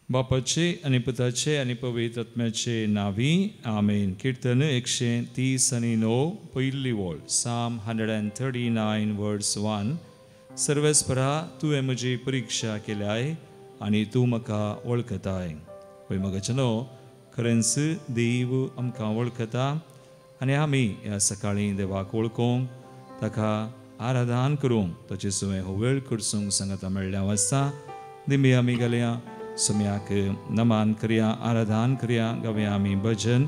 बापाचे आनी पुताचे आनी पवित्र आत्म्याचे नांवी आमेन. कीर्तन 139 पयली वळ, Psalm 139 verse 1. सर्वेस्परा, तुवें म्हजी परिक्षा केल्याय आनी तूं म्हाका वळखताय. पळय मगाचेनो, खरेंच देव आमकां वळखता आनी आमी ह्या सकाळीं देवाक वळखूंक, ताका आराधन करूंक, ताचे सुवें हो वेळ करसूंक सांगता मेळ्ळ्या वाजता दिमी आमी घालया, सुम्याक नमान करया, आराधन करया, गावया आमी भजन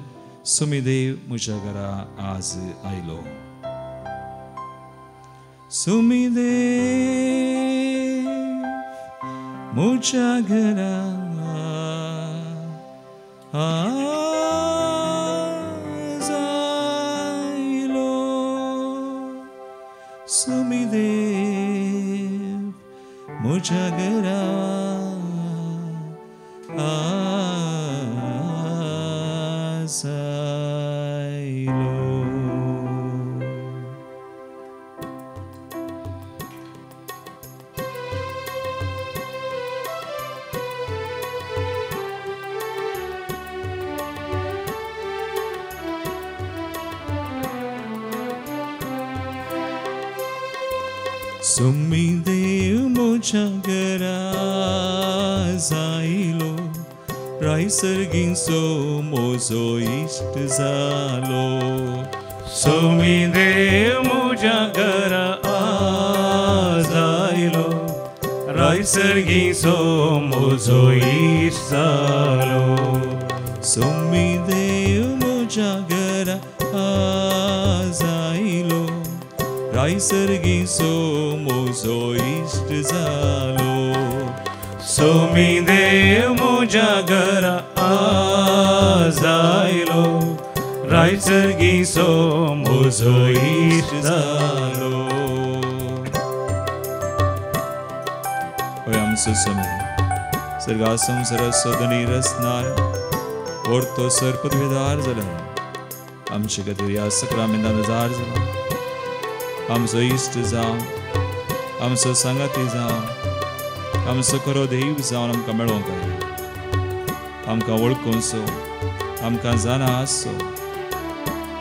सुमीदेव म्हज्या घरा आज आयलो. सुमीदेव म्हज्या घरा आज आयलो, सुमीदेव म्हज्या घरा आज आयलो. सुमीदेव म्हज्या घरा आयलो, रायसर्गींचो म्हजो इश्ट जालो. सुमीदेव म्हज्या घरा आज आयलो, रायसर्गींचो म्हजो इश्ट जालो. सुमीदेव म्हज्या घरा आज आयलो, रायसर्गींचो म्हजो इश्ट जालो. सुमीदेव म्हज्या घरा आज आयलो, रायसर्गींचो म्हजो इश्ट जालो. होय आमचो स्वामी, सर्गा संवसाराचो धनी रचणार वर्तो सर पदवीदार जाला, आमचे खातीर ह्या सक्रामेंतान जार जाला. आमचो इश्ट जावं, आमचो सांगाती जावं, आमचो खरो देव जावन आमकां मेळोंक आयलो. आमकां वळखूंचो, आमकां जाणा आसचो.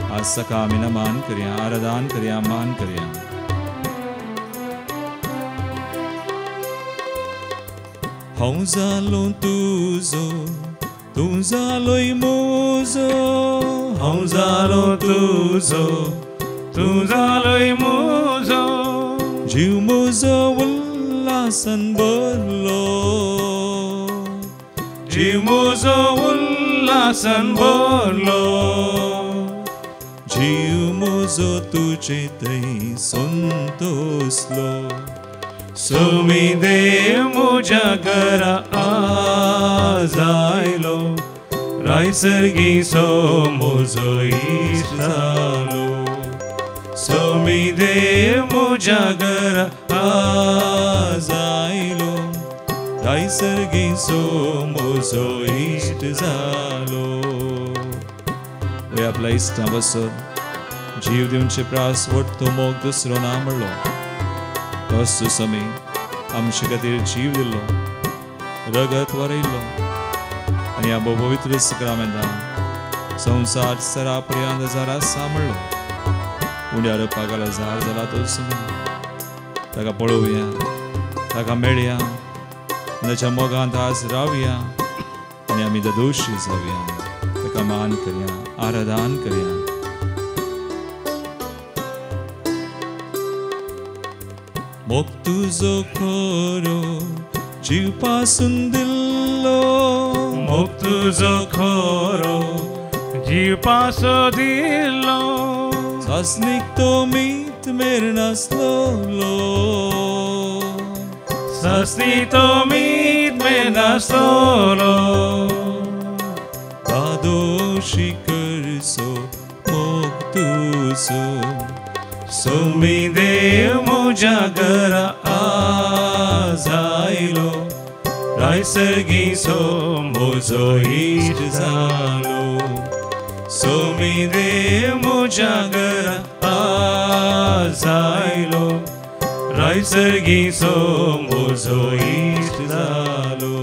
आज सकाळ आमी नमान करया, आराधन करया, मान करया. हांव जालो तुजो, तूं जालोय म्हजो. हांव जालो तुजो, तूं जालोय म्हजो. जीव म्हजो उल्हासान भरलो, जीव म्हजो उल्हासान भरलो. जीव म्हजो तुजे थंय संतोसलो. सुमीदेव म्हज्या घरा आज आयलो, रायसर्गींचो म्हजो इश्ट जालो. सुमीदेव म्हज्या घरा आज आयलो, रायसर्गींचो म्हजो इश्ट जालो. वय आपल्या इश्टां बसून जीव दिवचे प्रास वट्टो मोग दुसरो ना म्हणलो. तोच स्वामी आमचे खातीर जीव दिल्लो, रगत वरयल्लो आनी ह्या पवित्र सक्रामेंतान संवसार सरा पर्यंत हजार आसा म्हणलो. उंड्यार पागाला झार जाला तो स्वामी, ताका पळोवया, ताका मेळया, ताच्या मोगांत आज रावया आनी आमी दोशी जावया. ताका मान करया, आराधन करया. मोग तुजो खरो जीव पासून दिल्लो, मोग तुजो खरो जीव पासून दिल्लो. सासणीक तो मीत मेरनासलो, सासणीक तो मीत मेरनासलो. दादोशी करसो मोग तुजो. सुमीदेव म्हज्या घरा आज आयलो, रायसर्गींचो म्हजो इश्ट जालो. सुमीदेव म्हज्या घरा आज आयलो, रायसर्गींचो म्हजो इश्ट जालो.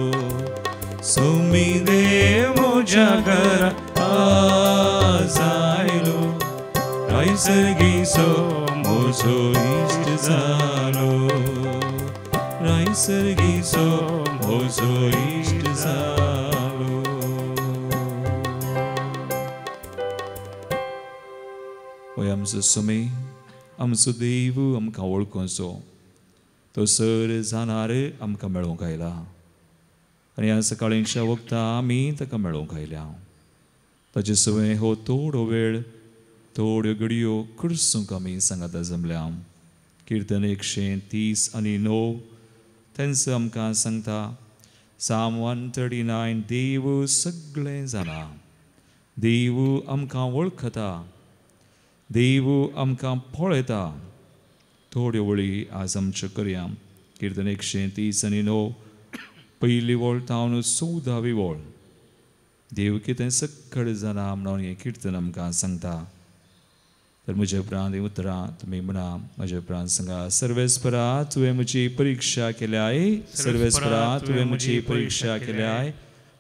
सोमी देव म्हज्या घरा आज आयलो रायसर्गीसो म्हजो इश्ट जालो रायसर्गीसो म्हजो इश्ट जालो. होय आमचो सोमी आमचो देव आमकां वळखुचो तो सर जाणार आमकां मेळोवंक आयला आनी ह्या सकाळींच्या वखदां आमी ताका मेळोवंक आयल्या. ताचे सवंय हो थोडो वेळ थोड्यो घडयो कुर्सूंक आमी सांगाता जमल्या. किर्तन 139 तेंच आमकां सांगता. साम 139 देव सगळें जाणा, देव आमकां वळखता, देव आमकां पळयता. थोड्यो वळी आज आमच्यो करया. किर्तन 139 पयली वळ तावन 14वी वळ. देव कितें सगळें जाणा म्हणून हें किर्तन आमकां सांगता. तर म्हज्या उपरांत हीं उतरां तुमी म्हणा. म्हज्या उपरांत सांगा. सर्वेस्परा तुवें म्हजी परिक्षा केल्याय, सर्वेस्परा तुवें म्हजी परिक्षा केल्याय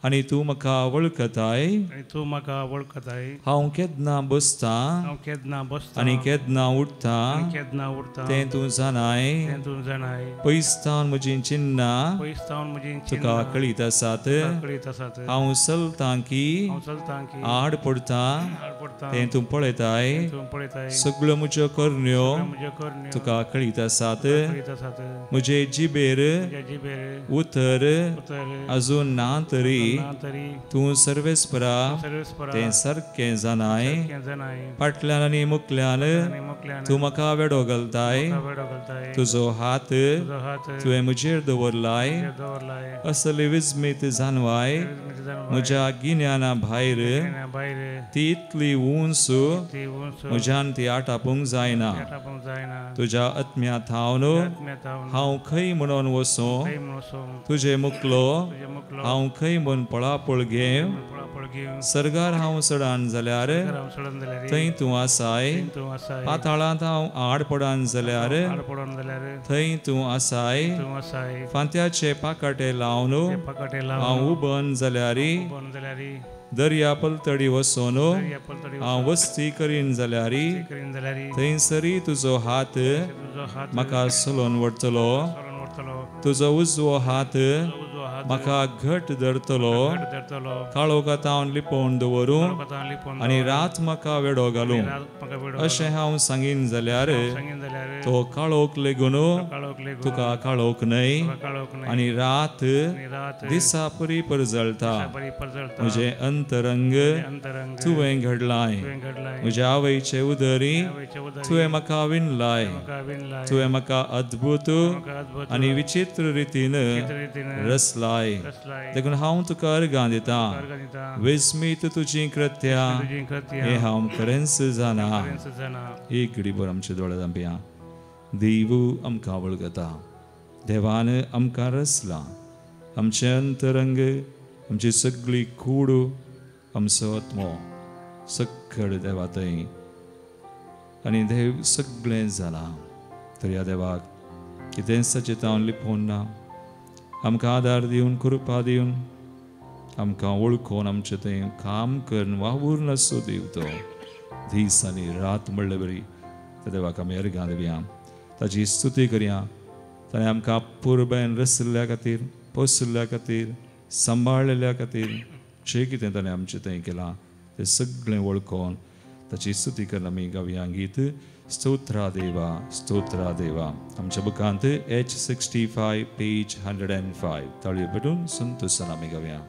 आनी तूं म्हाका वळखताय, तूं म्हाका वळखताय. हांव केन्ना बसतां, हांव केन्ना बसतां आनी केन्ना उठ्ठां, केन्ना उठ्ठां तें तूं जाणाय, तें तूं जाणाय. पयसतावन म्हजीं चिन्नां, पयसतावन म्हजीं तुका कळीत आसात. कळीत आसात. हांव चलतां की, हांव चलतां की आड पडटां, आड पडटां तें तूं पळयताय. तूं पळयताय. सगळ्यो म्हज्यो करण्यो, म्हज्यो करण्यो तुका कळीत आसात. कळीत आसात. म्हजे जिबेर म्हज्या जिबेर उतर उतर अजून ना तरी तूं तूं सर्वेस्परा तें सारकें जाणाय. फाटल्यान आनी मुखल्यान तूं म्हाका वेडो घालताय. तुजो हात तुवें म्हजेर दवरलाय. असली विस्मीत जानवाय म्हज्या गिन्याना भायर, ती इतली उंच म्हज्यान ती आटापूंक जायना. तुज्या आत्म्या थावन हांव खंय म्हणून वचूं, तुजे मुखलो हांव खंय म्हूण पळापळ घेव. सर्गार हांव चडान जाल्यार थंय तूं आसाय, पाताळांत हांव आड पडान जाल्यार थंय तूं आसाय. फांत्याचे पाकाटे लावन हांव उबन जाल्यार, दर्या पलतडी वचून हांव वस्ती करीन जाल्यार थंयसरी तुजो हात म्हाका सलोन व्हरतलो. तुजो उजवो हात म्हाका घट धरतलो. काळोखांत लिपोवन दवरूं आनी रात म्हाका वेडो घालूं अशें हांव सांगीन जाल्यार तो काळोख लेगून तुका काळोख न्हय आनी रात दिसा परी परजळटा. म्हजें अंतरंग तुवें घडलाय, म्हज्या आवयचे उदरी तुवें म्हाका विणलाय. तुवें म्हाका अद्भुत आनी विचित्र रितीन रसलाय. देखून हांव तुका अर्गां दितां. विस्मीत तुजीं कृत्यां हें हांव खरेंच जाणा. एक घडीभर आमचे दोळे धांपया. देव आमकां वळखता, देवान आमकां रचलां. आमचें अंतरंग, आमची सगळी कूड, आमचो आत्मो सगळें देवा थंय आनी देव सगळें जालां. तर ह्या देवाक कितेंच ताचें तावन लिपोवन ना. आमकां आदार दिवन, कृपा दिवन, आमकां वळखून आमचें थंय काम करून वावूर आसो देव तो दीस आनी रात म्हणले बरी. त्या देवाक आमी अर्गां दिवया, ताची स्तुती करया. ताणें आमकां पुरबायन रशिल्ल्या खातीर, पोशिल्ल्या खातीर, सांबाळिल्ल्या खातीर जें कितें ताणें आमचें थंय केलां तें सगळें वळखून ताची स्तुती करून आमी गावया गीत स्तोत्रा देवा स्तोत्रा देवा. आमच्या बुकांत H65 page 105. ताळयो पेटून संतोशान आमी गावया.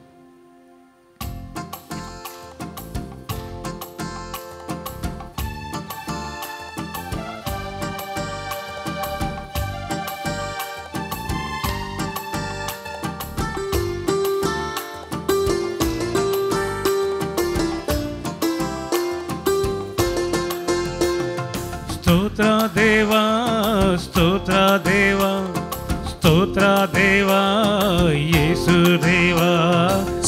स्तोत्र देवा स्तोत्र देवा येसु देवा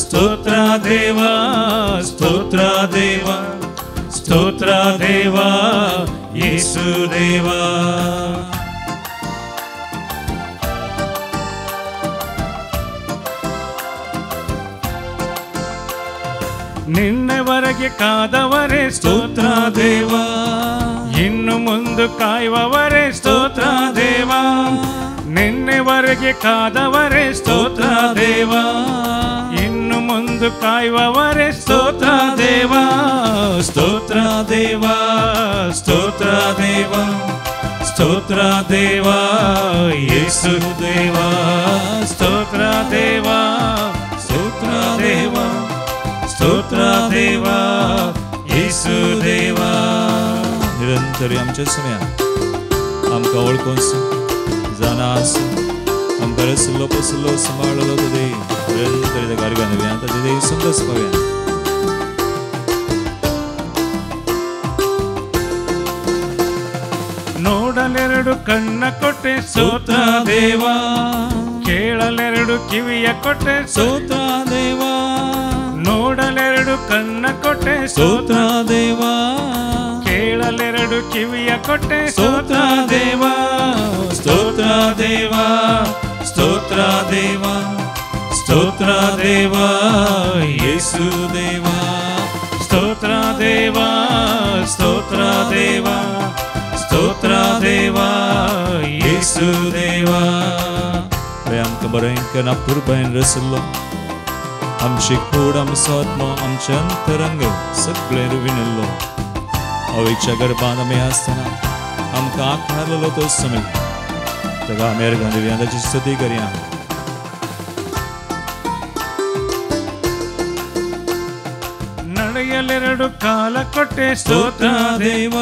स्तोत्र देवा स्तोत्र देवा स्तोत्र देवा येसु देवा. ನಿನ್ನೆವರೆಗೆ ಕಾದವರೇ ಸ್ತೋತ್ರ ದೇವ, ಇನ್ನು ಮುಂದೆ ಕಾಯುವವರೇ ಸ್ತೋತ್ರ ದೇವ, ನಿನ್ನೆವರೆಗೆ ಕಾದವರೇ ಸ್ತೋತ್ರ ದೇವ, ಇನ್ನು ಮುಂದೆ ಕಾಯುವವರೇ ಸ್ತೋತ್ರ ದೇವ, ಸ್ತೋತ್ರ ದೇವ, ಸ್ತೋತ್ರ ದೇವ, ಸ್ತೋತ್ರ ದೇವ, ಯೇಸು ದೇವ, ಸ್ತೋತ್ರ ದೇವ, ಸ್ತೋತ್ರ ದೇವ, ಸ್ತೋತ್ರ ದೇವ, ಯೇಸು ದೇವ. निरंतर आमच्या समया आमकां वळखून जाणा आसूं आमकां रसलो पसलो सांबाळलो तो देव निरंतर त्या कार्यान दिवया ताचे देव संदस पावया. ನೋಡಲೆರಡು ಕಣ್ಣ ಕೊಟ್ಟೆ ಸ್ತೋತ್ರ ದೇವ, ಕೇಳಲೆರಡು ಕಿವಿಯ ಕೊಟ್ಟೆ ಸ್ತೋತ್ರ ದೇವ, ನೋಡಲೆರಡು ಕಣ್ಣ ಕೊಟ್ಟೆ ಸ್ತೋತ್ರ ದೇವ, ಕೇಳಲೆರಡು ಕಿವಿಯ ಕೊಟ್ಟೆ ಸ್ತೋತ್ರ ದೇವ, ಸ್ತೋತ್ರ ದೇವ, ಸ್ತೋತ್ರ ದೇವ, ಸ್ತೋತ್ರ ದೇವ, ಯೇಸು ದೇವ, ಸ್ತೋತ್ರ ದೇವ, ಸ್ತೋತ್ರ ದೇವ, ಸ್ತೋತ್ರ ದೇವ, ಯೇಸು ದೇವ. आमकां बरें अपुरबायेन रसलो आमची कूड, आमचो आत्मो, आमचें अंतरंग सगळें रुविनिल्लो. आवयच्या गर्भांत आमी आसतना आमकां आकारलेलो तो समय ताका आमी अर्घां दिवया, ताची स्तुती करया. ನಡೆಯಲೆರಡು ಕಾಲ ಕೊಟ್ಟೆ ಸ್ತೋತ್ರ ದೇವ,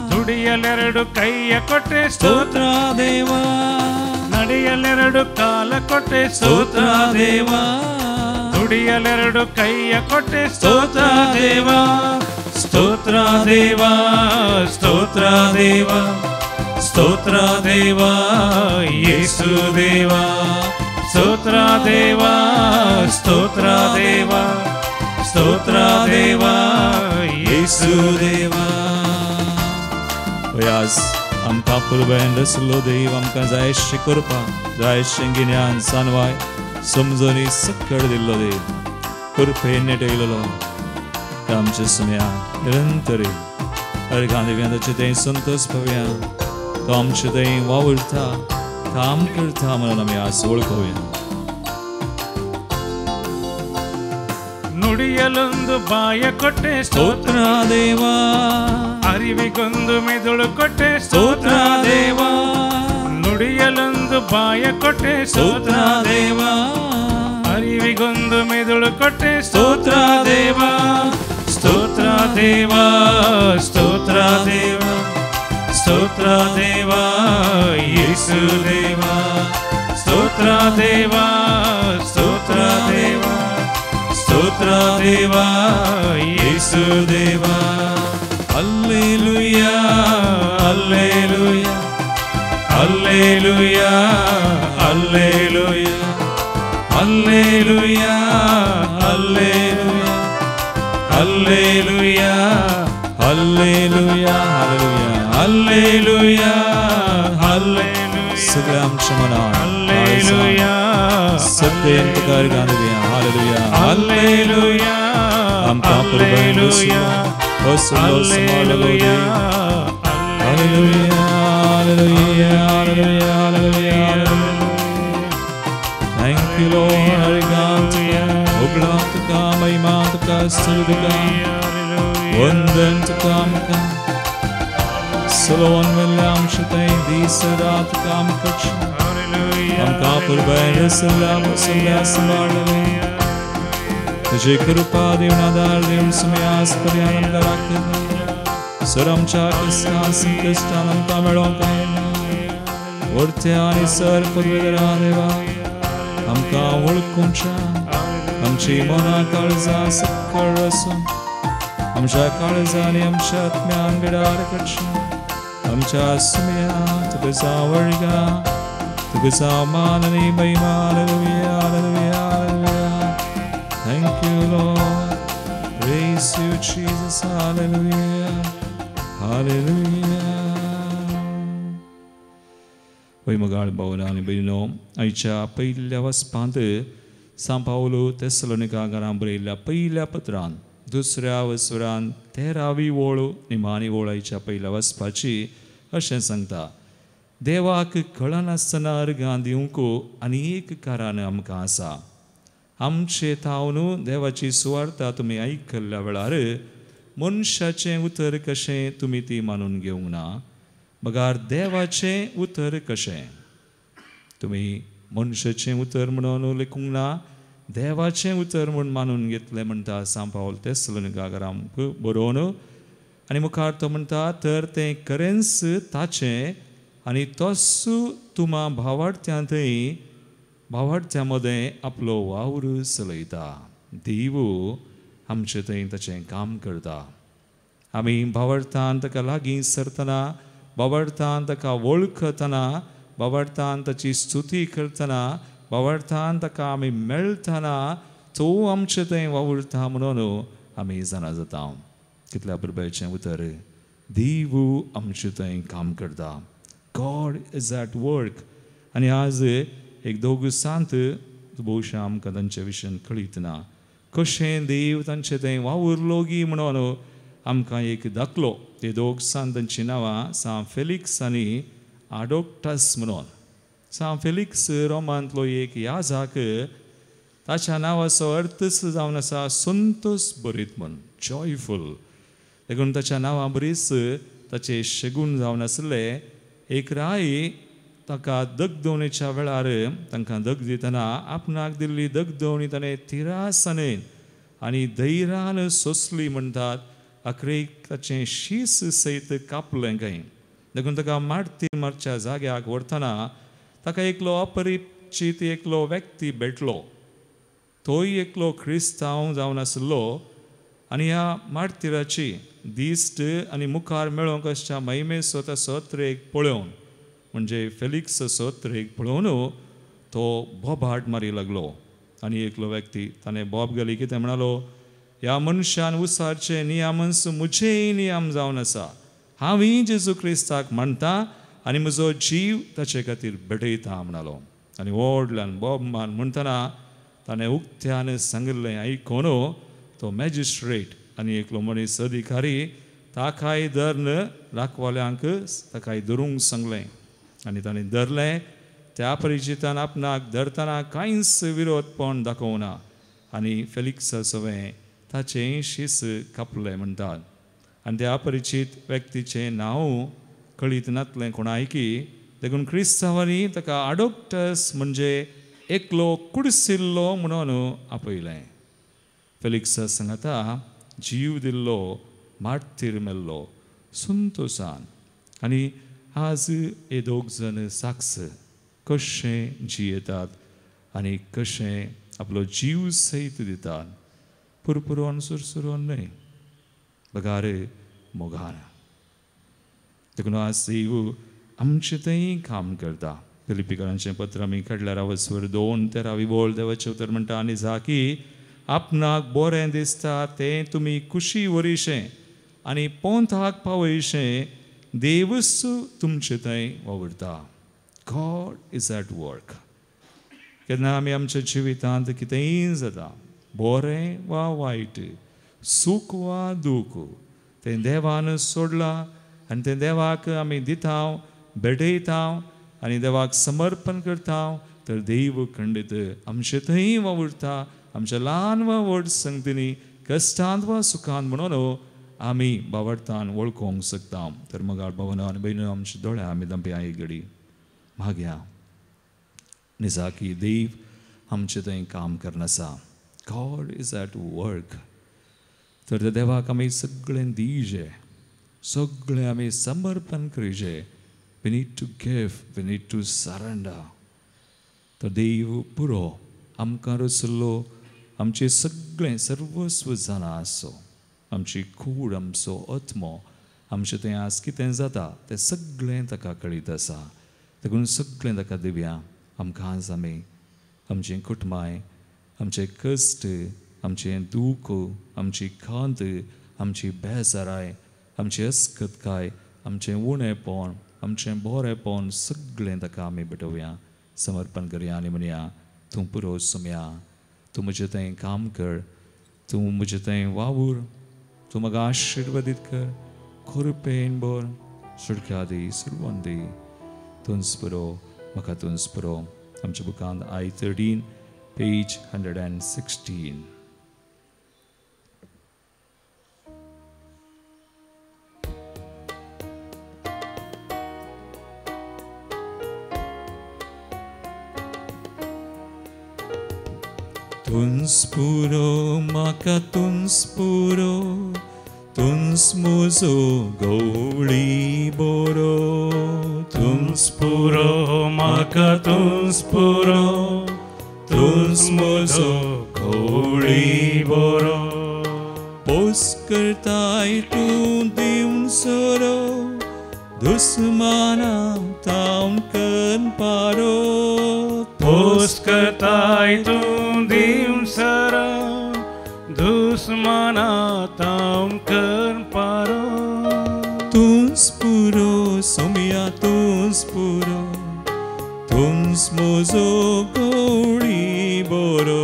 ದುಡಿಯಲೆರಡು ಕೈಯ ಕೊಟ್ಟೆ ಸ್ತೋತ್ರ ದೇವ, ನಡೆಯಲೆರಡು ಕಾಲ ಕೊಟ್ಟೆ ಸ್ತೋತ್ರ ದೇವ, ದುಡಿಯಲೆರಡು ಕೈಯ ಕೊಟ್ಟೆ ಸ್ತೋತ್ರ ದೇವ, ಸ್ತೋತ್ರ ದೇವ, ಸ್ತೋತ್ರ ದೇವ, ಸ್ತೋತ್ರ ದೇವ, ಯೇಸು ದೇವ, ಸ್ತೋತ್ರ ದೇವ, ಸ್ತೋತ್ರ ದೇವ, ಸ್ತೋತ್ರ ದೇವ, ಯೇಸು ದೇವ. आज आमकां पुरबायेन रसलो देव आमकां जायशें करपाक, जायशें गिन्यान सानवाय समजणी सकळ दिल्लो देव कृपेन नेटयलेलो आमच्या समया निरंतरी अर्घां दिवया, ताचे थंय संतोष पावया. तो आमचे थंय वावुरता, काम करता म्हणून आमी आज वळखुया. ನುಡಿಯಲೊಂದು ಬಾಯ ಕೊಟ್ಟೆ ಸ್ತೋತ್ರ ದೇವ, ಅರಿವಿಗೊಂದು ಮೆದುಳು ಕೊಟ್ಟೆ ಸ್ತೋತ್ರ ದೇವ, ನುಡಿಯಲೊಂದು ಬಾಯ ಕೊಟ್ಟೆ ಸ್ತೋತ್ರ ದೇವ, ಅರಿವಿಗೊಂದು ಮೆದುಳು ಕೊಟ್ಟೆ ಸ್ತೋತ್ರ ದೇವ, ಸ್ತೋತ್ರ ದೇವ, ಸ್ತೋತ್ರ ದೇವ, ಸ್ತೋತ್ರ ದೇವ, ಯೇಸು ದೇವ, ಸ್ತೋತ್ರ ದೇವ, ಸ್ತೋತ್ರ ದೇವ, ಸ್ತೋತ್ರ ದೇವ, ಯೇಸು ದೇವ. Alleluia, alleluia, alleluia, alleluia, alleluia, alleluia, alleluia, alleluia, alleluia, alleluia. सगळ्या आमच्या मनात हल्लेलुया, सगळे आमकां गान दिवया. हालेलुया, हल्लेलुया, आमकां पुरबायेन रसलो सांबाळलो देव. Hallelujah, hallelujah, hallelujah, hallelujah. Thank you Lord. हरिगान तुका, तुका, महिमा तुका, स्तुति तुका, वंदन तुका आमकां. सलोन वेल्या आमचे थंय दीस रात काम करचें आमकां पुरबायेन रसल्या बसल्या सांबाळलें. तुजी कृपा दिवन आदार दिवन समय पर्यंत आमकां राखतलें. सर आमच्या कश्टान संकश्टान आमकां मेळोंक आयला वरत्या आनी सर पदवेदरा देवा आमकां वळखुच्या आमची मनां काळजां सकळ आसून आमच्या काळजांनी आमच्या आत्म्यान बिडार करचें. आमच्या सुमया तुका जावळगा, तुका जाव मान आनी महिमा. Hallelujah, hallelujah, hallelujah. Thank you Lord. Praise you Jesus. Hallelujah, hallelujah. वय मगाळ बावला आनी भयणो, आयच्या पयल्या वचपांत सांव पावलो तेसलोनिका घरां बरयल्ल्या पयल्या पत्रान दुसऱ्या वसुरान 13वी वळ निमाणी वळायच्या पयल्या वचपाची अशें सांगता. देवाक कळनासतना अर्गां दिवंक आनी एक कारण आमकां आसा. आमचे थावन देवाची सुवार्ता तुमी आयकल्ल्या वेळार मनशाचें उतर कशें तुमी ती मानून घेवंक ना, बगार देवाचें उतर कशें. तुमी मनशाचें उतर म्हणून लेखूंक ना, देवाचें उतर म्हूण मानून घेतलें म्हणटा सांव पावल तेसलोनिका घरांक बरोवन. आनी मुखार तो म्हणटा तर तें खरेंच ताचें आनी तोच तुमा भावार्थ्यां थंय भावार्थ्यां मदें आपलो वावर चलयता. देव आमचे थंय ताचें काम करता. आमी भावार्थान ताका लागीं सरतना, भावार्थान ताका वळखतना, भावार्थान ताची स्तुती करतना, भावार्थान ताका आमी मेळटना तो आमचे थंय वावुरता म्हणून आमी जाणा जाता. कितल्या बरोबरचें उतर, देव आमचे थंय काम करता. God is at work. आनी आज एक दोग सांत भोवशा आमकां तांचे विशयान कळीत ना कशें देव तांचे थंय वावुरलो म्हणून आमकां एक दाखलो. ते दोग सांत तांचीं नांवां सांव फेलिक्स आनी आडोक्टस म्हणून. सांव फेलिक्स रोमांतलो एक याजाक, ताच्या नांवाचो अर्थच जावन आसा संतोष बरीत म्हूण, जॉयफूल. देखून ताच्या नांवा बरीच ताचे शेगूण जावन आसले. एक राय ताका दगदवणेच्या वेळार तांकां दग दितना आपणाक दिल्ली दगदवणी ताणें तिरासानेन आनी धैर्यान सोंसली म्हणटात. अखरेक ताचें शीस सयत कापलें खंय. देखून ताका मारती मारच्या जाग्याक व्हरतना ताका एकलो अपरिचीत एकलो व्यक्ती भेटलो. तोय एकलो क्रिस्तांव जावन आसलो आनी ह्या मार्तिराची दिश्ट आनी मुखार मेळोंक आसच्या महिमेचो ताचो त्रेक पळोवन, म्हणजे फेलिक्साचो त्रेक पळोवन तो बोबाट मारी लागलो. आनी एकलो व्यक्ती ताणें बोब घाली कितें म्हणालो, ह्या मनशान उसारचे नियमन्स म्हजेय नियम जावन आसा, हांवूय जेजू क्रिस्ताक मानता आनी म्हजो जीव ताचे खातीर भेटयता म्हणालो. आनी व्हडल्यान बोब मान म्हणटना ताणें उक्त्यान सांगिल्लें आयकून तो मॅजिस्ट्रेट आनी एकलो मनीस अधिकारी ताकाय धरून राखवाल्यांक ताकाय धरूंक सांगलें आनी ताणें धरलें. त्या परिचितान आपणाक धरतना कांयच विरोधपण दाखोवना आनी फेलिक्सा सवें ताचें शीस कापलें म्हणटात. आनी त्या अपरिचीत व्यक्तीचें नांव कळीत नातलें कोणायकी, देखून क्रिस्तांवांनी ताका आडोक्टस म्हणजे एकलो कुडसिल्लो म्हणून आपयलें. फेलिक्सा सांगाता जीव दिल्लो मार्तीर मेल्लो संतोसान. आनी आज हे दोग जण साक्ष कशें जियेतात आनी कशें आपलो जीव सयत दितात, पुरपुरोन सुरसुरोन न्हय बगार मोगान. देखून आज देव आमचें थंय काम करता. फिलिप्पीकरांचें पत्र आमी काडल्यार आवसवर 2:13 बोल देवाचें उतर म्हणटा, आनी जाकी आपणाक बरें दिसता तें तुमी खुशी वरीशें आनी पोंताक पावयशें देवूच तुमचें थंय वावुरता. God is at work. केन्ना आमी आमच्या जिवितांत कितेंय जाता, बरें वा वायट, सूख वा दूख, तें देवान सोडलां आनी तें देवाक आमी दिता, भेटयता आनी देवाक समर्पण करता, तर देव खंडीत आमचे थंय वावुरता. आमच्या ल्हान वा व्हड संगतींनी, कश्टांत वा सुखांत म्हणून आमी बावडतान वळखूंक शकता. तर मगार भावना आनी भयणीं, आमच्या दोळ्या आमी दंपया एक घडी मागया निजाकी देव आमचें थंय काम करनासा. God is at work. तर त्या देवाक आमी सगळें दिजे, सगळें आमी समर्पण करिजे. We need to give, we need to surrender. तर देव पुरो आमकां रचलो, आमचें सगळें सर्वस्व जाणा आसो, आमची कूड, आमचो आत्मो, आमचें थंय आज कितें जाता तें सगळें ताका कळीत आसा. देखून सगळें ताका दिवया. आमकां आज आमी आमचें कुटुंबाय, आमचें कश्ट, आमचें दूख, आमची खंत, आमची बेजाराय, आमची अस्कतकाय, आमचें उणेपण, आमचें बरेंपण सगळें ताका आमी भेटोवया, समर्पण करया आनी म्हणया, तूं पुरो सोम्या, तूं म्हजें थंय काम कर, तूं म्हजें थंय वावूर, तूं म्हाका आशिर्वादीत कर, कृपेन भर, सुटका दी, सुरवण दी, तुंच पुरो म्हाका, तुंच पुरो. आमच्या बुकांत I 13 page 116. तुंच पुरो म्हाका, तुंच पुरो, तुंच म्हजो गवळी बरो. तुंच पुरो म्हाका, तुंच पुरो, तुंच म्हजो गवळी बरो. पोस करताय तूं दिवन सोरो, दुस्माना तावन कर पारो. पोस करताय तूं दिवन सरो, दुस्माना तावन कर पारो. तुंच पुरो सोमिया, तुंच पुरो, तुंच म्हजो गवळी बरो.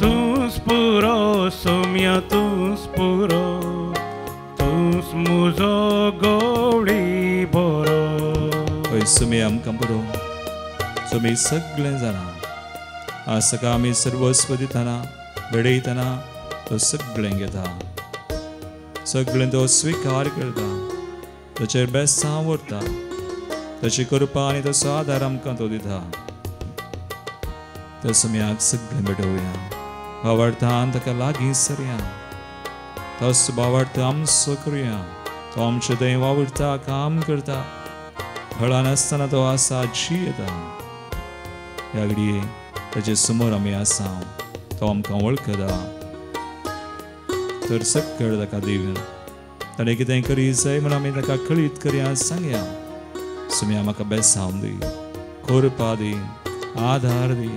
तुंच पुरो सोमिया, तुंच पुरो, तुंच म्हजो गवळी बरो. हय सोमिया आमकां बरो, सोमी सगळें जाणा. आज सकाळ आमी सर्वस्व दितना, भेडयतना तो सगळें घेता, सगळें तो स्विकार करता, ताचेर बेसांव व्हरता, ताची कृपा आनी तसो आदार आमकां तो दिता. त्या सोम्याक सगळें भेटोवया, भावार्थान ताका लागीं सरया, तसो भावार्थ आमचो करुया. तो आमचे थंय वावुरता, काम करता, फळां नासतना तो आसा, जियेता. ह्या घडये ताचे समोर आमी आसा, तो आमकां वळखता. तर सक्कड ताका दिवन ताणें कितें करी जाय म्हूण आमी ताका कळीत करया, सांगया. सुम्या म्हाका बेसांव दी, कृपा दी, आधार दी.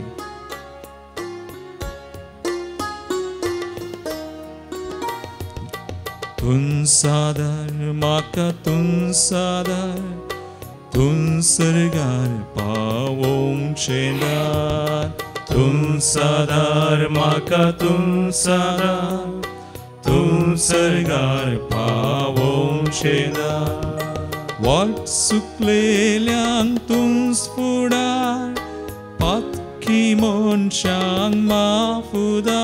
तुंच आदार म्हाका, तुंच आदार, तुंच सर्गार पावोवचें दार. तुंच आदार म्हाका, तुंच आदार, तुंच सर्गार पावोवचें दार. वाट चुकलेल्यांक तुंच फुडार, पातकी मनशांक माफुदार.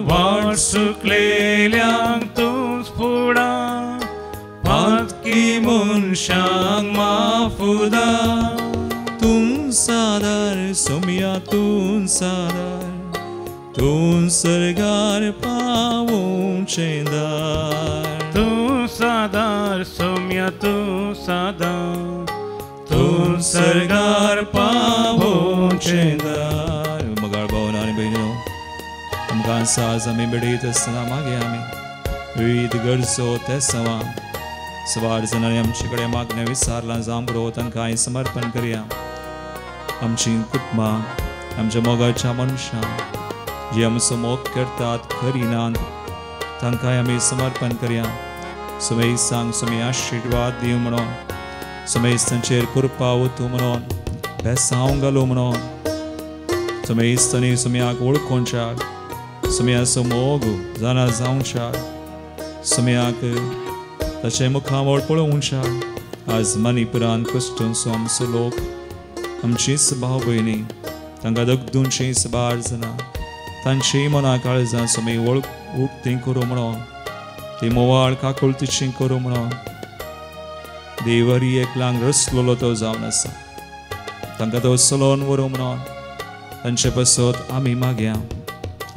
वाट चुकलेल्यांक तुंच फुडार, पातकी मनशांक माफुदार. तुंच आदार सोमिया, तुंच आदार, तूं सर्गार पावोवचें दार. तुंच आदार सोम्या, तुंच आदार, तूं सर्गार पावोवचें दार. मगाळ भावना आनी भयणीनो, आमकां साज आमी भेटयत आसतना मागीर आमी विविध गरजो तेसांवां सवार जाणांनी आमचे कडेन मागणें विचारलां जावं पुरो, तांकां समर्पण करया. आमची कुटुंबां, आमच्या मोगाच्या मनशां जी आमचो मोग करतात करिनात, तांकांय आमी समर्पण करया. सुमेश सांग, सुमी आशिर्वाद दिवं म्हणून, सुमेश तांचेर कृपा वतूं म्हणून, बेसांव घालूं म्हणून, सुमेश तांणी सुम्याक वळखोवच्याक, सुम्याचो मोग जाणा जावच्याक, सुम्याक ताचें मुखामळ पळोवच्याक. आज मणिपुरान क्रिश्चनसो आमचो लोक, आमचीच भाव भयणी, तांकां दगदूंची सबार जाणां, तांची मनां काळजां सुमी वळख उक्ती करूं म्हणून, ती मोवाळ काकुळतीची करूं म्हणून. देवरी एकलांक रसलेलो तो जावन आसा, तांकां तो चलोवन व्हरूं म्हणून तांचे पासत आमी मागया.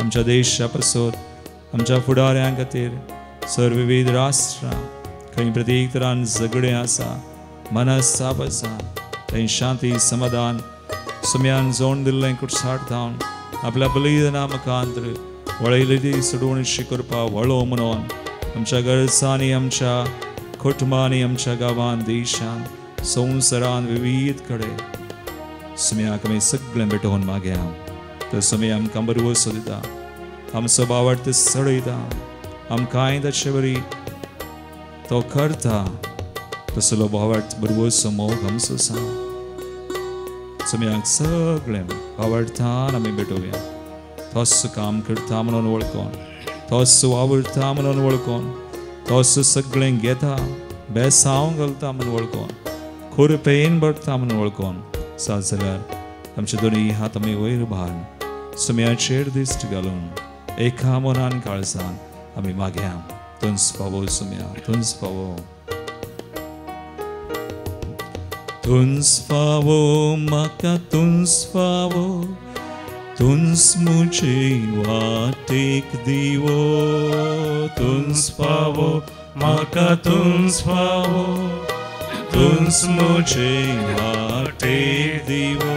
आमच्या देशा पासत, आमच्या फुडाऱ्यां खातीर, सर्व विविध राष्ट्रां खंय प्रत्येक तरान झगडें आसा, मनस्ताप आसा, थंय शांती समाधान सुम्यान जोड दिल्लें कुटसाट धावन आपल्या बलिदाना मुखांतर वळयली ती सोडवणशी करपा वळो म्हणून आमच्या गरजांनी, आमच्या कुटुंबांनी, आमच्या गांवान, देशान, संवसारान विविध कडेन सुम्याक आमी सगळें भेटोवन मागया. तर सुम्या आमकां बरवसो दिता, आमचो भावार्थ चडयता, आमकांय ताचे बरी तो करता, तसलो भावार्थ बरवसो मोग आमचो आसा. सुम्याक सगळें भावार्थान आमी भेटोवया. तोच काम करता म्हणून वळखोन, तोच वावुरता म्हणून वळखोन, तोच सगळें घेता बेसांव घालता म्हणून वळखोन, खुरपेन भरता म्हणून वळखोन. सात जाल्यार आमचे दोनूय हात आमी वयर भार सुम्याचेर दिश्ट घालून एका मनान काळजान आमी मागया, तुंच पावो सुम्या, तुंच पावो, तुंच फावो म्हाका, तुंच फावो, तुंच मुझे वाटेक दिवो, तुंच फावो म्हाका, तुंच फावो, तुंच मुझे वाटेक दिवो.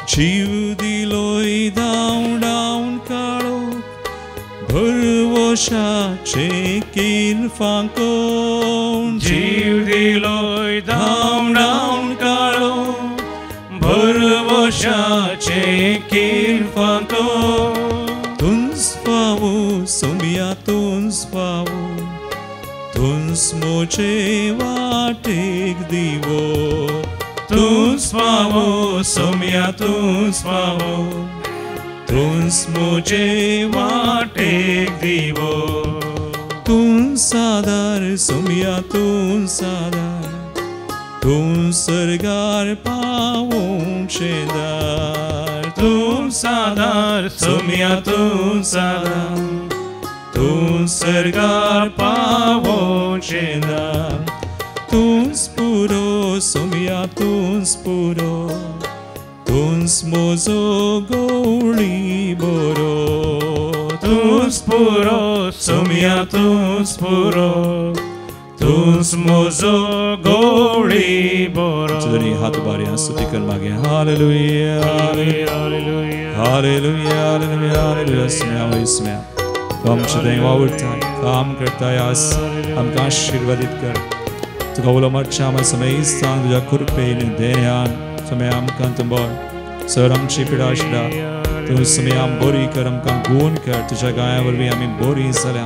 जीव दिलोय धांवडावन काळोख भरवशाचे कीन फांकोन, जीव दिलोय धांवडावन काळोख भरवशाचे कीन फांकोन. तुंच फावो सोम्या, तुंच फावो, तुंच मुझे वाटेक दिवो, तुंच फावो सोम्या, तुंच फावो, तुंच मुझे वाटेक दिवो. तुंच आदार सोम्या, तुंच आदार, तूं सर्गार पावोवचें दार, तूं आदार सोम्या, तूं आदार, तूं सर्गार पावोवचें दार. तूंच पुरो सोम्या, तूंच पुरो, तूंच म्हजो गवळी बरो, तूंच पुरो सोम्या, तूंच पुरो, तूंच म्हजो गवळी बरो. दोन्ही हात बारया स्तुती कर मागे. हालेलुया, हालेलुया, हालेलुया, हालेलुया. स्म्या वय स्म्या, तूं आमचे थंय वावुरताय, काम करताय, आज आमकां आशिर्वादीत कर. तुका उलो मारच्या आमी समेस्तांक तुज्या कृपेन देण्यान समय आमकां तूं बर सर आमची पिडा आशिल्ल्या तूं समय आम बरी कर, आमकां गूण कर. तुज्या गाया वरवीं आमी बरी जाल्या.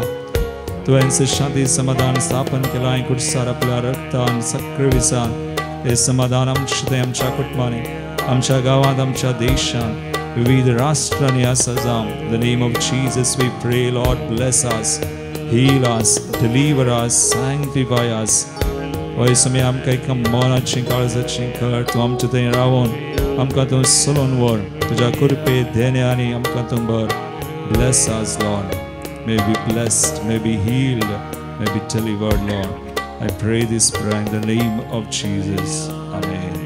तुवें शांती समाधान स्थापन केलां कुडसार आपल्या रक्तान सक्रविसान. ते समाधान आमचें थंय आमच्या कुटुंबांनी, आमच्या गांवांत, आमच्या देशांत, विविध राष्ट्रांनी आसा जावं. In the name of Jesus we pray, Lord, bless us, heal us, deliver us, sanctify us. वय समी आमकां एका मनाचें काळजाचें कर. तूं आमचें थंय रावोन आमकां तूं चलोवन व्हर. तुज्या कृपे देण्यानी आमकां तूं भर. Bless us, Lord. May be blessed, may be healed, may be delivered, Lord. I pray this prayer in the name of Jesus. Amen.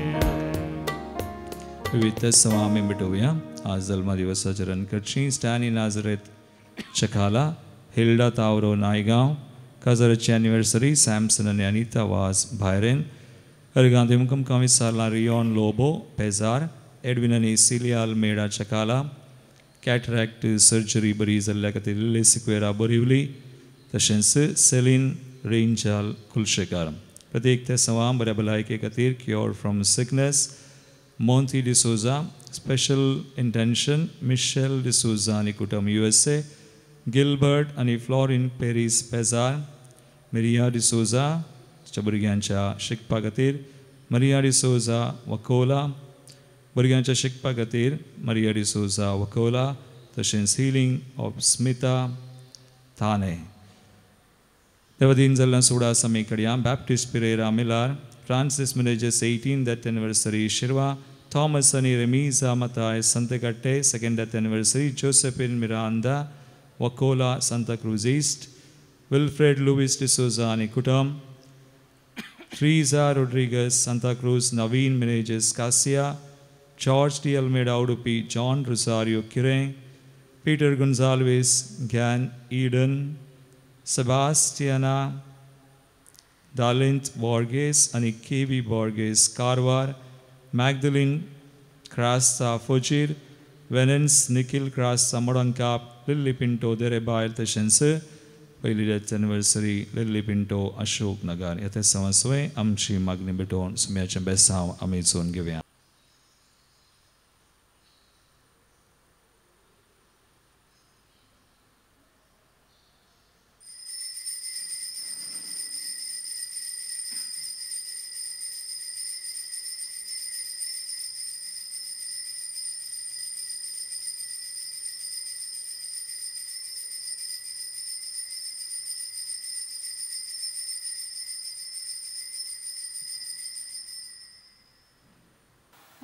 विविध सवा आमी भेटोवया. आज जल्म दिवसाचे रन करची स्टॅनी नाजरेत चकाला, हिल्डा तावरो नायगांव, काजाराची एनिवर्सरी सॅमसन आनी अनिता वास भायरेन, अर्गांत मुकम विसारला रियोन लोबो पेजार, एडविन आनी सिलिया अल्मेडा चकाला, कॅटरॅक्ट सर्जरी बरी जाल्ल्या खातीर लिली सिक्वेरा बोरिवली, तशेंच सेलीन रेंजाल कुलशेकार. प्रत्येक ते सवा बऱ्या भलायके खातीर cure from sickness Monty D'Souza, special intention Michelle D'Souza आनी कुटुंब USA, Gilbert आनी फ्लॉरिन पेरीस पेजार, मरिया डिसोजा तिच्या भुरग्यांच्या शिकपा खातीर, मरिया डिसोजा वकोला भुरग्यांच्या शिकपा खातीर, मरिया डिसोजा वकोला, तशेंच हिलींग ऑफ स्मिता थाने. देवदीन जाल्ल्या सोडा आमी कडया Baptist Pereira Milar, Francis Menezes 18 death anniversary Shirva, Thomas आनी Remiza Mathai Santhekatte second death anniversary, Josephine Miranda Vakola Santacruz east, Wilfred Luis D'Souza आनी कुटुंब, Teresa Rodrigues Santacruz, Naveen Menezes Kasiya, George D Almeida Udupi, John Rosario Kirem, Peter Gonsalves Gyan Eden, Sebastiana Dalint Borges आनी K V Borges Karwar, Magdalene Crasta Fojir, Venance Nikhil Crasta Modankap, Lily Pinto Derebail, तशेंच पयली death anniversary Lily Pinto Ashok Nagar. ह्या ते समस्वे आमची मागणी भेटोवन सुम्याचें बेसांव आमी चोवन घेवया.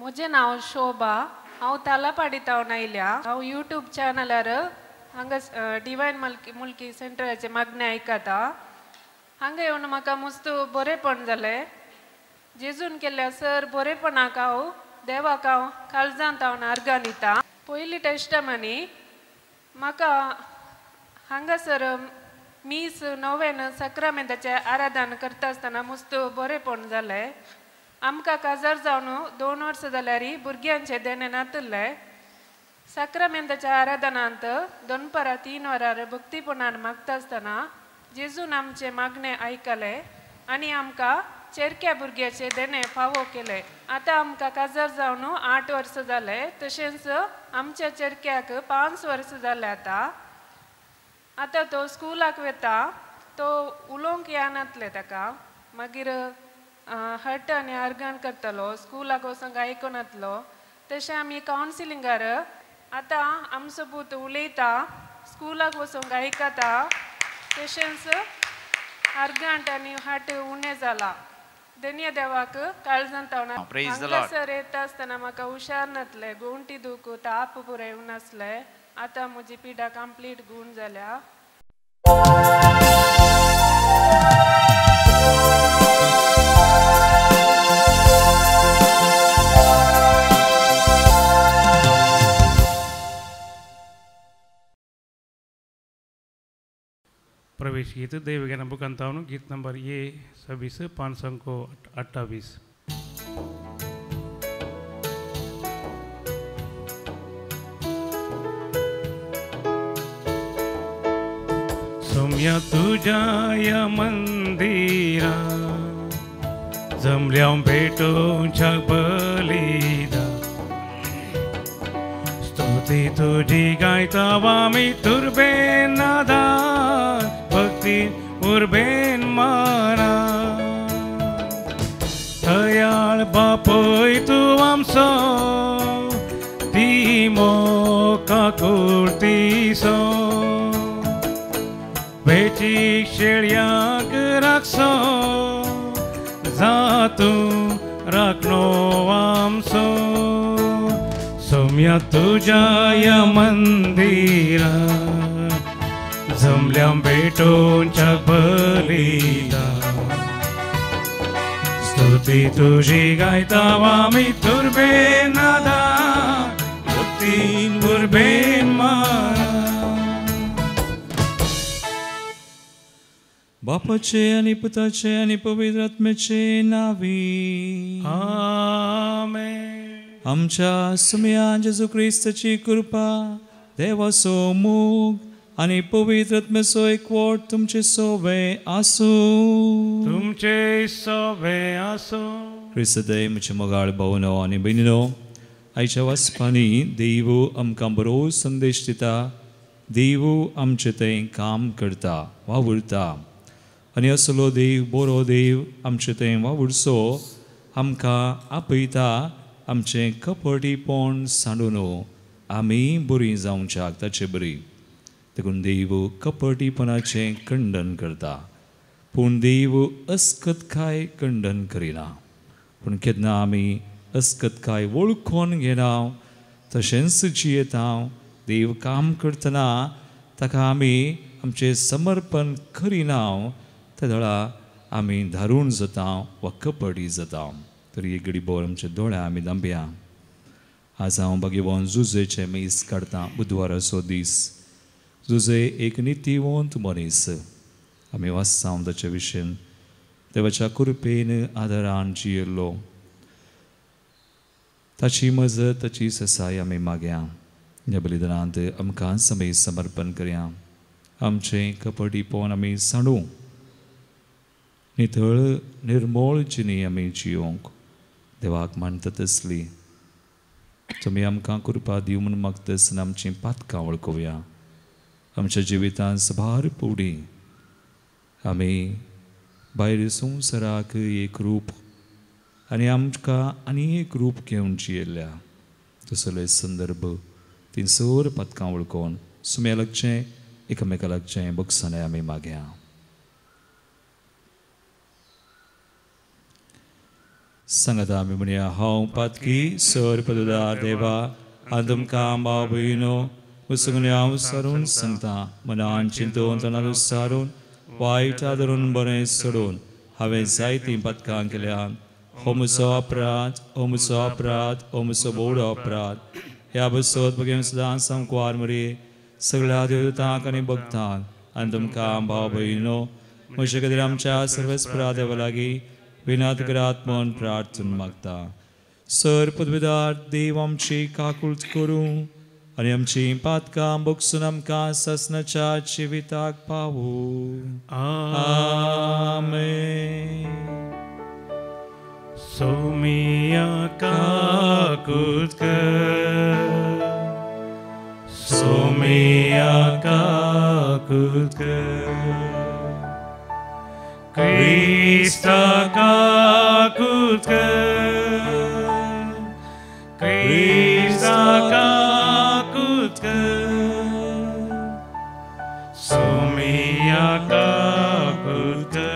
म्हजें नांव शोभा. हांव तालापाडी तावन आयल्या. हांव यूट्यूब चॅनलार हांगा डिवायन मुल्की सेंटराचें मागणें आयकता. हांगा येवन म्हाका मस्त बरेंपण जालें. जेजून केल्ल्या सर बरेपणाक हांव देवाक हांव काळजांत हांव आर्गां दिता. पयली टेस्टमनी म्हाका हांगासर मीस नोवेन सक्रामेंताचें आराधन करता आसतना मस्त बरेंपण जालें. आमकां काजार जावन 2 वर्सां जाल्यार भुरग्यांचें देणें नातिल्लें. साक्रामेंताच्या आराधनांत दनपारां 3 वरार भक्तीपणान मागता आसतना जेजून आमचें मागणें आयकलें आनी आमकां चेरक्या भुरग्याचें देणें फावो केलें. आतां आमकां काजार जावन 8 वर्सां जालें. तशेंच आमच्या चेरक्याक 5 वर्सां जालें. आतां आतां तो स्कुलाक वता. तो उलोवंक येनातलें ताका. मागीर हट आनी आर्गान करतालो. स्कुलाक वचोंक आयकनातलो. तशें आमी कावन्सिलिंगार आतां आमचो पूत उलयता, स्कुलाक वचोंक आयकता. तशेंच आर्गांट आनी हट उणें जाला. धन्य देवाक काळजांत हांगासर येता आसतना म्हाका हुशार नातलें. गोंटी दुख ताप पुराय नासलें. आतां म्हजी पिडा कंप्लीट गूण जाल्या. प्रवेश गीत देवज्ञान बुकांतावन गीत नंबर ए 26 528. सोम्या तुझ्या या मंदिरा जमल्या भेटूच्या बलिदा स्तुती तुझी गायता आमी तुर्बेन नादान भक्ती उर्बेन माना. दयाळ बापूय तूं आमचो ती मोका कुर्तीसो वेचीक शेळयांक राखसो जातूं राखणो आमचो. सोम्या तुझ्या या मंदिरा जमल्या भेटूच्या बलिदा स्तुती तुझी गायता आमी तुर्बेन नादान भक्तीन उर्बेन माना. बापाचे आनी पुताचे आनी पवित्र आत्म्याचे नावी आमेन. आमच्या सुम्या जेजू क्रिस्ताची कृपा, देवाचो मोग आनी पवित्र आत्म्याचो एकवट तुमचे सोवे आसूं. तुमचे सोवे आसूं. क्रिस्तदय म्हजे मोगाळ भावनो आनी भयणीनो, आयच्या वाचपांनी देव आमकां बरो संदेश दिता. देव आमचें थंय काम करता, वावुरता आनी असलो देव, बरो देव आमचें थंय वावुरचो आमकां आपयता. आमचें कपटीपण सांडून आमी बरीं जावच्याक ताचे बरी. देखून देव कपटीपणाचें खंडन करता, पूण देव अस्कतकाय खंडन करिना. पूण केन्ना आमी अस्कतकाय वळखून घेना, तशेंच जियेता, देव काम करतना ताका आमी आमचें समर्पण करिना, त्या वेळा आमी धारून जाता वा कपटी जाता. तरी एक घडी भर आमच्या दोळ्या आमी दांबया. आज हांव भाग्यवान जुजेचें मीस काडटा. बुधवाराचो दीस. जुजे एक नितीवंत मनीस. आमी वाचता ताचे विशयन. देवाच्या कृपेन आदारान जियेल्लो. ताची मजत, ताची ससाय आमी मागया. ह्या बलिदानांत आमकां समय समर्पण करया. आमचें कपटीपण आमी सांडू, नितळ निर्मोळ जिणी आमी जियोंक देवाक मानता तसली तुमी आमकां कृपा दिवं म्हूण मागता. आमचीं पातकां वळखुया. आमच्या जिवितांत साबार पुडी आमी भायर संवसाराक एक रूप आनी आमकां आनी एक रूप घेवन जियेल्ल्या तसले संदर्भ तीं सर पातकां वळखून सुम्या लागचें, एकामेका लागचें बक्षांय आमी मागया. सांगात आमी म्हणया हांव पातकी सर पदुदार देवा आनी तुमकां भाव भयणो उसगणे हांव सारून सांगता मनान चिंतून तणान सारून वायट आदरून बरें सोडून हांवें जायतीं पातकां केल्यान. हो म्हजो अपराध, हो म्हजो अपराध, हो म्हजो बोवडो अपराध. ह्या बसत भगेन सदां सामकुवार मरे सगळ्या देवतांक आनी भक्तांक आनी तुमकां भाव भयणो म्हजे खातीर आमच्या सर्वेस्परा देवा लागीं विनात करात म्हूण प्रार्थना मागता. सर पदवीदार देव आमची काकूळट करूं आनी आमची पातकां भोगसून आमकां सासणाच्या जिविताक पावूं. आमेन. सोमिया काकूत कर, सोमिया काकूत कर, क्रिस्ता काकूत कर, क्रिस्ता काकूत कर, सोमिया काकूत कर,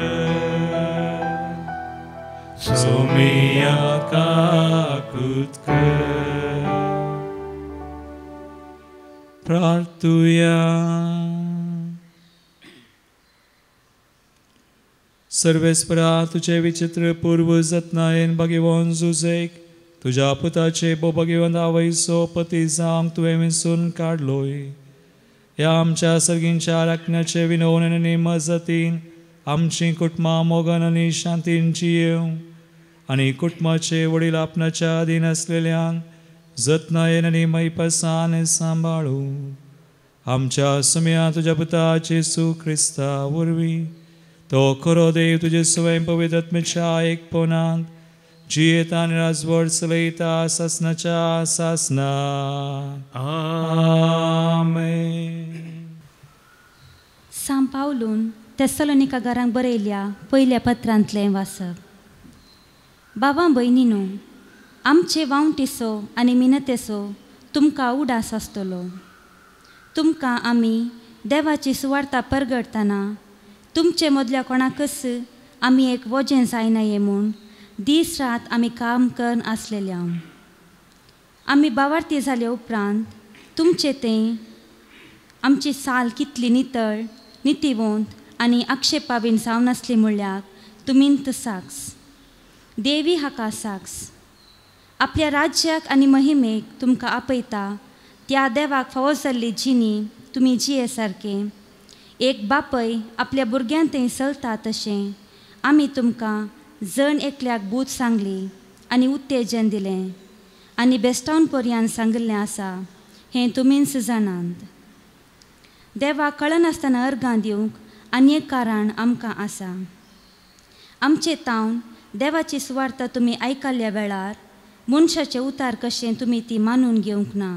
सोमिया काकूत कर. प्रार्थुया. सर्वेस्परा तुझे विचित्र पूर्व जतनायेन भगवान जुजेक तुज्या पुताचे भोगेवन आवयचो पती जावंक तुवें विसून काडलोय. ह्या आमच्या सर्गींच्या राखण्याचे विनवण आनी मजतीन आमचीं कुटुंबां मोगान आनी शांतीन जियेवं आनी कुटुंबाचे वडील आपणाच्या अधीन आसलेल्यांक जतनायेन आनी मैपसान सांबाळूं. आमच्या सुम्या तुज्या पुता जेसू क्रिस्ता वरवीं तो खरो देव तुजे स्वयं पवित्र आत्म्याच्या एकपणांत जियेता आनी राजवट चलयता सासणाच्या सासना. आमेन. सांत पावलून तेसलोनिका घरांक बरयल्या पयल्या पत्रांतलें वाचप. बाबा भयणीनो, आमचे वावंटीचो आनी मिनतेचो तुमकां उडास आसतलो. तुमकां आमी देवाची सुवार्ता परगटतना तुमचे मदल्या कोणाकच आमी एक वजें जायना म्हूण दीस रात आमी काम करून आसलेल्या. आमी बावार्थी जाले उपरांत तुमचे तें आमची साल कितली नितळ नितीवंत आनी आक्षेपावीण जावन आसली म्हणल्यार तुमींत साक्ष देवी हाका साक्ष. आपल्या राज्याक आनी महिमेक तुमकां आपयता त्या देवाक फावो जाल्ली जिणी तुमी जिये सारकें एक बापय आपल्या भुरग्यां थंय चलता तशें आमी तुमकां जण एकल्याक बूद सांगली आनी उत्तेजन दिलें आनी बेस्टावन पर्यान सांगिल्लें आसा हें तुमीच जाणात. देवाक कळनासतना अर्गां दिवंक आनी एक कारण आमकां आसा. आमचे तावन देवाची सुवार्ता तुमी आयकल्ल्या वेळार मनशाचें उतार कशें तुमी ती मानून घेवंक ना,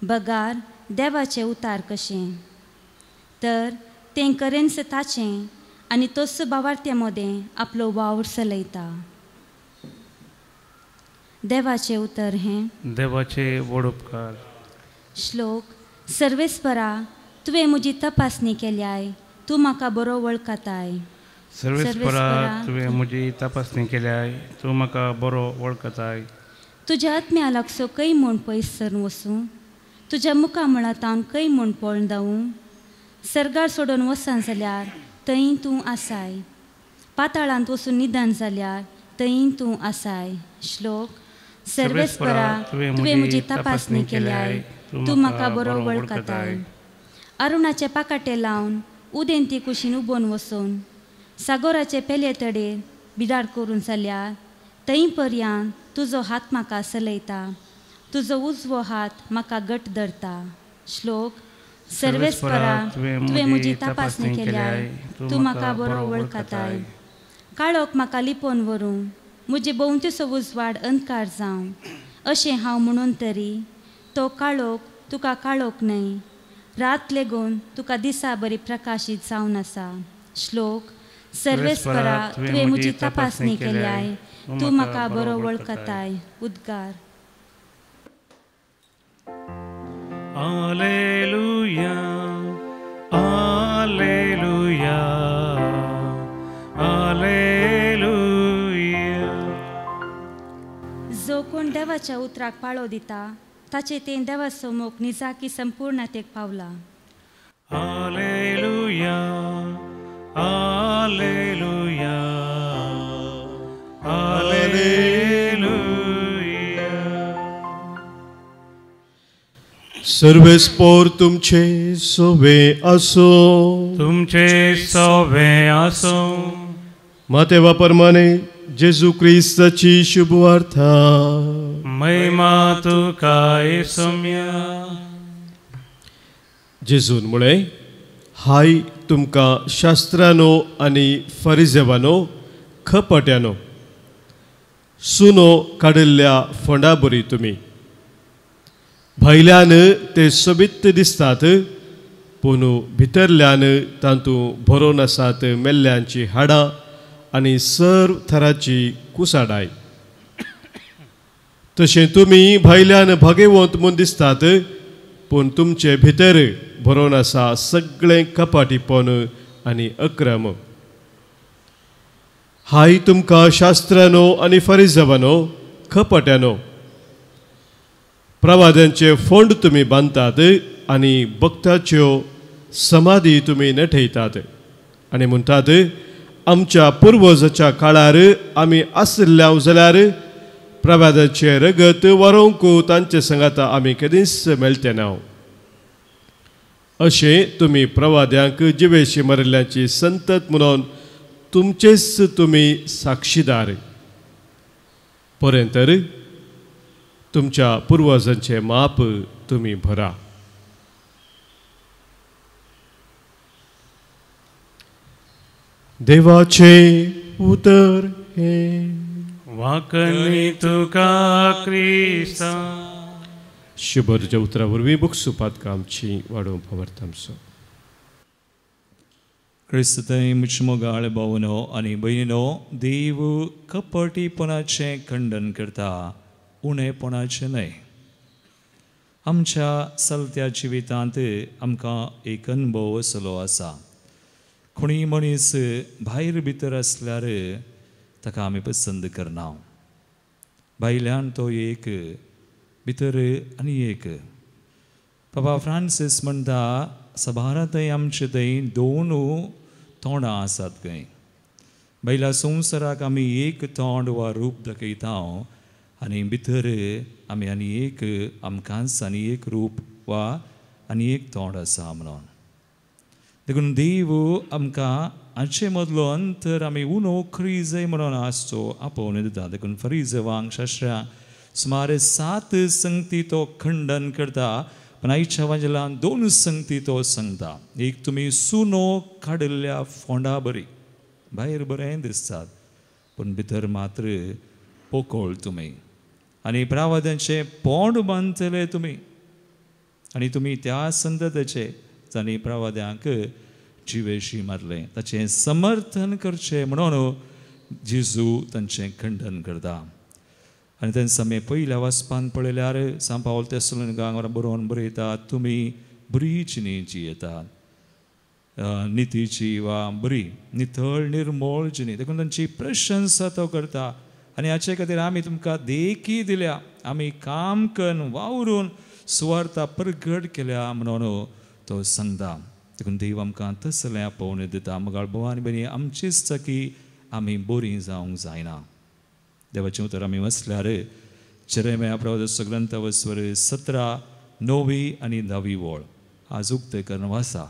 बगार देवाचें उतार कशें तर तें करेन्स ताचें आनी तोच बावार्थ्या मदें आपलो वावर चलयता. देवाचें उतर हें देवाचे व्हड उपकार. श्लोक. सर्वेस्परा तुवें म्हजी तपासणी केल्याय, तूं म्हाका बरो वळखताय. सर्वेस्परा तुवें म्हजी तपासणी केल्याय, तूं म्हाका बरो वळखताय. तुज्या आत्म्या लागसो खंय म्हूण पयस सरून वसूं, तुज्या मुखा मळांत खंय म्हूण पळोवन धांवूं. सर्गार सोडून वचन जाल्यार थंय तूं आसाय, पाताळांत वचून निदान जाल्यार थंय तूं आसाय. श्लोक. सर्वेस्परा तुवें म्हजी तपासणी केल्याय, तूं म्हाका बरो वळखताय. अरुणाचे पाकाटे लावन उदेंती कुशीन उबोन वचून सागोराचे पेले तडेर बिदार करून जाल्यार थंय पर्यान तुजो हात म्हाका चलयता, तुजो उजवो हात म्हाका घट धरता. श्लोक. सर्वेस्परा तुवें म्हजी तपासणी केल्याय, तूं म्हाका बरो वळखताय. काळोख म्हाका लिपोवन व्हरूं, म्हजे भोंवतीचो उजवाड अंधकार जावं अशें हांव म्हणून तरी तो काळोख तुका काळोख न्हय, रात लेगून तुका दिसा बरी प्रकाशीत जावन आसा. श्लोक. सर्वेस्परा तुवें म्हजी तपासणी केल्याय, तूं म्हाका बरो वळखताय. उद्गार. Alleluia, Alleluia, Alleluia. देवाच्या उतराक पाळो दिता ताचे तें देवाचो मोग निजाकी संपूर्णतेक पावला. हालेलुया, हालेलुया, हालेलुया. सर्वेस्पोर तुमचे सोवे आसो, तुमचे सोवे आसो. मातेवा परमाने जेजू क्रिस्ताची शुभवार्ता. महिमा तुका येसुम्या. जेजून म्हळें, हाय तुमकां शास्त्रानो आनी फरिजेवानो खपट्यानो, सुनो काडिल्ल्या फोंडा बरी तुमी. भायल्यान ते सोबीत दिसतात पूण भितरल्यान तातूंत भरोन आसात मेल्ल्यांची हाडां आनी सर्व थराची कुसाडाय. तशें तुमी भायल्यान भागेवंत म्हूण दिसतात पूण तुमचे भितर भरोन आसा सगळें कपाटीपण आनी अक्रम. हाय तुमकां शास्त्रानो आनी फरिजवानो खपट्यानो, प्रवाद्यांचे फोंड तुमी बांदतात आनी भक्ताच्यो समाधी तुमी नठयतात आनी म्हणटात, आमच्या पुर्वजाच्या काळार आमी आशिल्ल्या जाल्यार प्रवादाचें रगत वरोवंक तांचे संगाता आमी केदींच मेळटे ना. अशें तुमी प्रवाद्यांक जिवेशी मरिल्ल्यांची संतत म्हणून तुमचेच तुमी साक्षीदार. पर्यंत तुमच्या पुर्वजांचें माप तुमी भरा. देवाचें उतर हें. वाकनी तुका क्रिस्ता. शुभरच्या उतरा वरवीं बुकसुपात आमची वाडोवंक आवडटा आमचो. क्रिस्तय मुचमोगाळ भावनो आनी भयणीनो, देव कपटीपणाचें खंडन करता, उणेपणाचें न्हय. आमच्या चलत्या जिवितांत आमकां एक अनुभव असलो आसा, कोणीय मनीस भायर भितर आसल्यार ताका आमी पसंद करना. भायल्यान तो एक, भितर आनी एक. बाबा फ्रांसीस म्हणटा, सभारांतय आमचे थंय दोन तोंडां आसात खंय. भायल्या संवसाराक आमी एक तोंड वा रूप दाखयता आनी भितर आमी आनी एक, आमकांच आनी एक रूप वा आनी एक तोंड आसा म्हणून. देखून देव आमकां हाचे मदलो अंतर आमी उनो क्रिजय म्हणून आसचो आपोवन दिता. देखून फरिजवांक शास्त्रां सुमार 7 संगती तो खंडन करता, पण आयच्या वांजेलान 2 संगती तो सांगता. एक, तुमी सुनो काडिल्ल्या फोंडा बरी, भायर बरें दिसतात पूण भितर मात्र पोकोळ तुमी, आनी प्रावाद्यांचें पोंड बांदतले तुमी, आनी तुमी त्या संततेचे जांणी प्रवाद्यांक जिवेशी मारलें ताचें समर्थन करचें म्हणून जेजू तांचें खंडन करता. आनी तेन्ना आमी पयल्या वाचपान पळयल्यार सांत पावल तेसलोनिकांक बरोवन बरयता, तुमी बरी जिणी जियेतात, नितीची वा बरी नितळ निर्मोळ जिणी. देखून तांची प्रशंसा तो करता आनी हाचे खातीर आमी तुमकां देखी दिल्या, आमी काम करून वावरून सुवार्ता प्रगट केल्या म्हणून तो सांगता. देखून देव आमकां तसलें आपोवणें दिता. मगाळ भाव आनी भयणी, आमचीच चाकी आमी बरीं जावंक जायना. देवाचें उतर आमी वाचल्यार जेरेमिया प्रवादाचो ग्रंथ वस्वर 17 9वी आनी 10वी वळ आज उक्तें करून वाचा.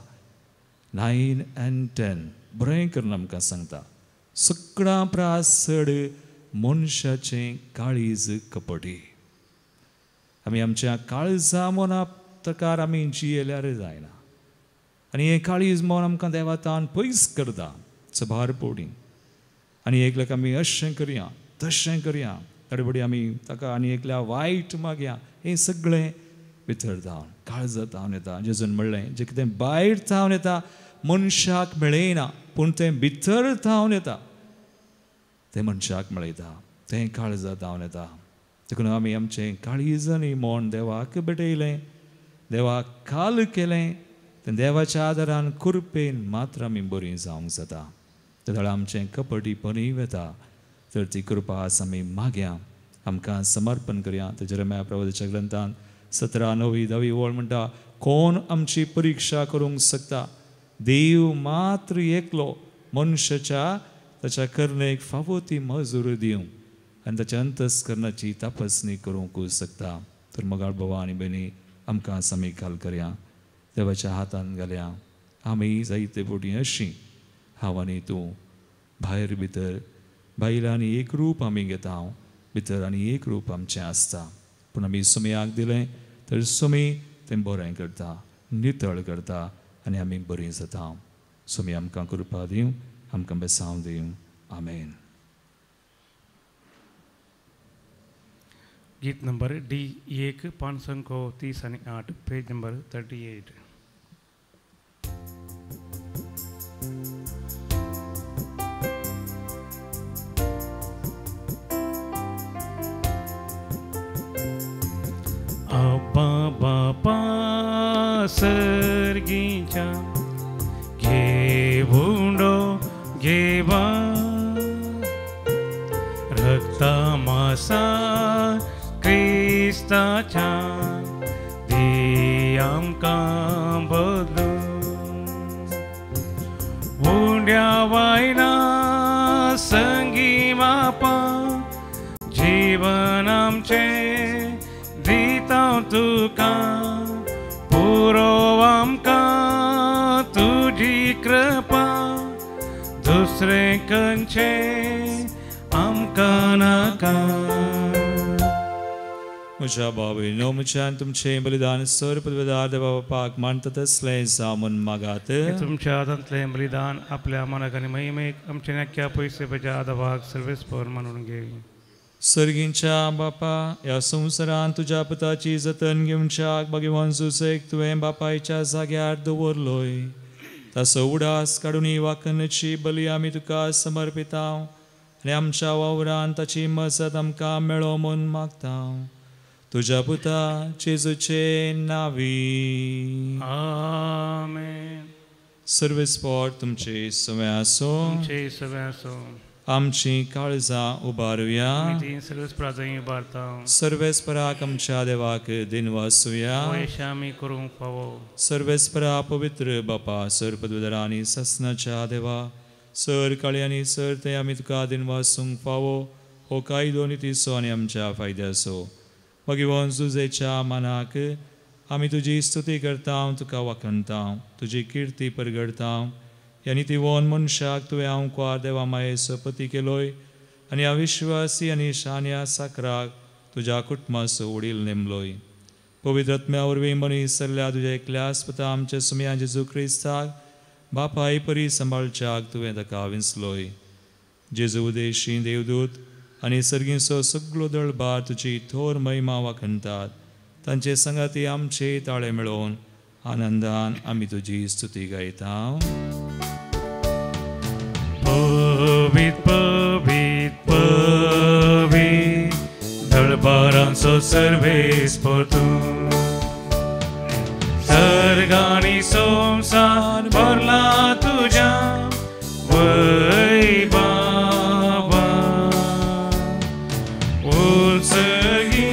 9 and 10 बरें करून आमकां सांगता, सगळ्यां प्रास चड मनशाचें काळीज कपटी. आमी आमच्या काळजा मना प्रकार आमी जियेल्यार जायना आनी हें काळीज मन आमकां देवातान पयस करता सभार पोडी. आनी एकल्याक आमी अशें करया तशें करया, तडबडी आमी ताका आनी एकल्या वायट मागया, हें सगळें भितर जावन काळजा जावन येता. जेजून म्हणलें, जें कितें भायर जावन येता मनशाक मेळयना, पूण तें भितर जावन येता तें मनशाक मेळयता, तें काळजा जावन येता. देखून आमी आमचें काळीज आनी मन देवाक भेटयलें, देवाक काल केलें, तें देवाच्या आदारान कृपेन मात्र आमी बरीं जावंक जाता. तेदळा आमचें कपटीपणूय वता. तर ती कृपा आस आमी मागया आमकां समर्पण करया. तर जेरेमिया प्रवादाच्या ग्रंथान 17 9 10 वळ म्हणटा, कोण आमची परिक्षा करूंक शकता? देव मात्र एकलो मनशाच्या ताच्या करणेक फावो ती मजुरी दिवंक आनी ताच्या अंतस्करणाची तपासणी करूंक शकता. तर मोगाळ भावा आनी भयणी, आमकां समीकाल करया, देवाच्या हातान घालया. आमी जायते फावटी अशीं हांव आनी तूं भायर भितर, भायर आनी एक रूप आमी घेता, भितर आनी एक रूप आमचें आसता. पूण आमी सुमयाक दिलें तर सुमी तें बरें करता, नितळ करता आनी आमी बरीं जाता. सुमी आमकां कृपा दिवं, आमकां बेसांव दिवं. आमेन. गीत नंबर D1 538, page number 38. अब्बा बापा सर्गीच्या घेवंडो घेवा रक्ता मासा क्रिस्ताच्या दी आमकां बदलून उंड्या वायना संगी मापा जीवन आमचें दिता तुका पुरो आमकां तुजी कृपा दुसरें खंयचें आमकां नाका. म्हज्या बाबीनो, म्हज्यान तुमचें बलिदान सर पदवेदार देवा बापाक मानता तसलें जावन मागात. तुमच्या हातांतलें बलिदान आपल्या मनाक आनी महिमेक आमच्या नाक्या पयशे पयच्या आदावाक सर्वेस्पर मानून घे. सर्गींच्या बापा, ह्या संवसारांत तुज्या पुताची जतन घेवच्याक भगवान जुसेक तुवें बापायच्या जाग्यार दवरलोय. ताचो उडास काडून ही वाखणची बली आमी तुका समर्पिता आनी आमच्या वावरान ताची मजत आमकां मेळो म्हूण मागता. तुज्या पुता जेजूचे नावी. आमेन. सर्वेस्पर तुमचे सवे आसो. तुमचे सवे आसो. आमची काळजां उबारुया. सर्वेस्पराक आमच्या देवाक दिनवासुया. आमी करूंक फावो. सर्वेस्परा पवित्र बापा, सर पदवीधरा आनी ससनाच्या देवा, सर काळी आनी सर ते आमी तुका दिनवासूंक फावो. हो कायदो नितीचो आनी आमच्या फायद्याचो. भगवान जुजेच्या मनाक आमी तुजी स्तुती करता, तुका वाखणता, तुजी किर्ती परगडता. ह्या नितीवन मनशाक तुवें आंकवार देवा मायेचो पती केलोय आनी अविश्वासी आनी शान्या साकराक तुज्या कुटुंबाचो वडील नेमलोय. पवित्र आत्म्या वरवीं मनीस सरल्या तुज्या एकल्याच पुता आमच्या सुमया जेजू क्रिस्ताक बापाय परी सांबाळच्याक तुवें ताका विंचलोय. जेजू उदेशी देवदूत आनी सर्गींचो सगळो दळबार तुजी थोर महिमा वाखणतात. तांचे संगाती आमचे ताळे मेळोवन आनंदान आमी तुजी स्तुती गायता. पवीत पवीत पवीत दळबारांचो सर्वेस्पर तूं, सर्गांनी संवसार भरला तुज्या वैभवान. उंचगी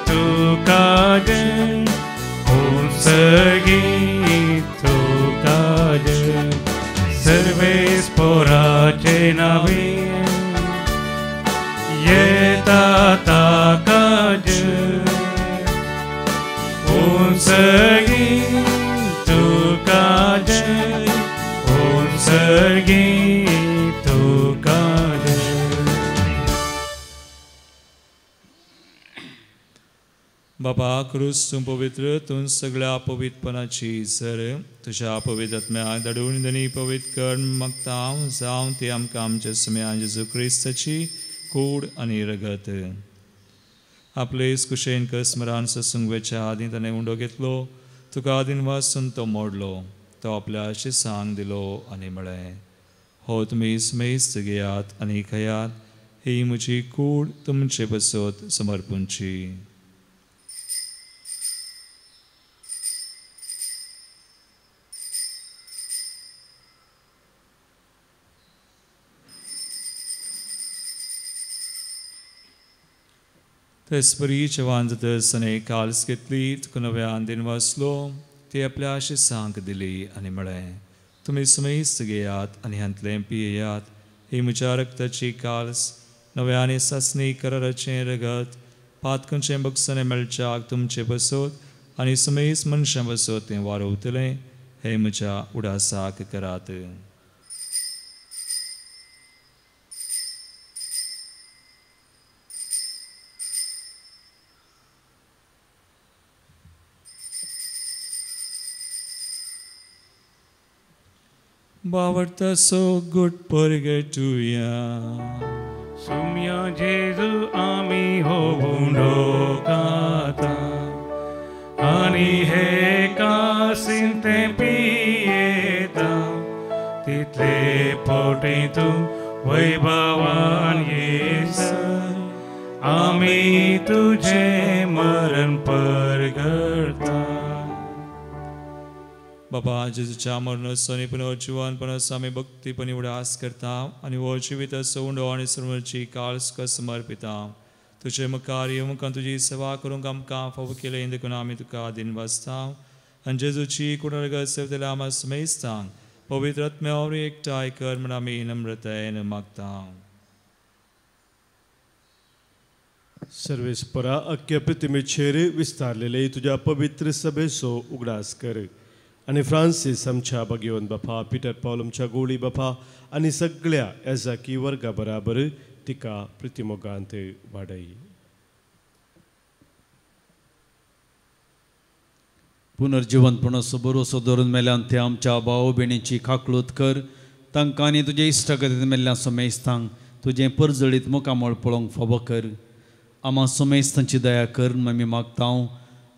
तुका जय, उंचगी तुका जय, सर्वेस्पराचे नावे येता ताका जय. उंचगी तुका जय, उंचगी तुका जय. बापा क्रूस तूं पवित्र, तूं सगळ्या पवित्रपणाची सर तुज्या पवित्र आत्म्याक धाडून धनी पवित्र कर मागता हांव, जावं ती आमकां आमच्या सुम्या जेजू क्रिस्ताची कूड आनी रगत. आपले कुशेन कस्मरान ससूंक वेच्या आदीं ताणें उंडो घेतलो, तुका आदीन वासून तो मोडलो, तो आपल्या शिसांक दिलो आनी म्हळें, हो तुमी स्मेस्त घेयात आनी खयात, ही म्हजी कूड तुमचे पसत समर्पूंची. तेचपरी जेवण जातच आनी काल्स घेतली, तुका नव्यान दिनवासलो, ती आपल्या शिसांक दिली आनी म्हळें, तुमी समेस्त घेयात आनी हांतलें पियेयात. ही म्हज्या रक्ताची काल्स, नव्या आनी सासणी कराराचें रगत, पातकांचें बक्षणें मेळच्याक तुमचे बसत आनी समेस्त मनशां बसत तें वारोवतलें. हें म्हज्या उडासाक करात. बावडता सो गुड परगटुया. सुम्या जेजू आमी हो उंडो खाता आनी हे कासीन ते पियेता, तितले पोटे तूं वैभवान येसर आमी तुझे मरण परगटता. बाबा जेजूच्या मरणाचो आनी पुनर्जिवनपणाचो आमी भक्तीपणी उडास करता आनी हो जिविताचो उंडो आनी सर्वांची काळस तुका समर्पिता. तुजे मुखार येवंक आनी तुजी सेवा करूंक आमकां फावो केलें देखून आमी तुका दिनवासता. आनी जेजूची कुडरगत सेवतल्या आमा समेस्तांक पवित्र आत्म्या वरवीं एकठांय कर म्हूण आमी नम्रतायेन मागता. सर्वेस्परा अख्ख्या प्रतिमेचेर विस्तारलेले तुज्या पवित्र सभेचो उगडास कर आनी फ्रांसीस आमच्या भगेवन बापा, पिटर पावल आमच्या गोळी बापा आनी सगळ्या एजाकी वर्गा बराबर तिका प्रतिमोगांत वाडय. पुनर्जिवनपणाचो भरोसो धरून मेल्यान ते आमच्या भाव भयणीची काकळूत कर. तांकां आनी तुजे इश्टागतीन मेल्ल्या समेस्तांक तुजें परजळीत मुखामळ पळोवंक फावो कर. आमा समेस्तांची दया कर आमी मागता.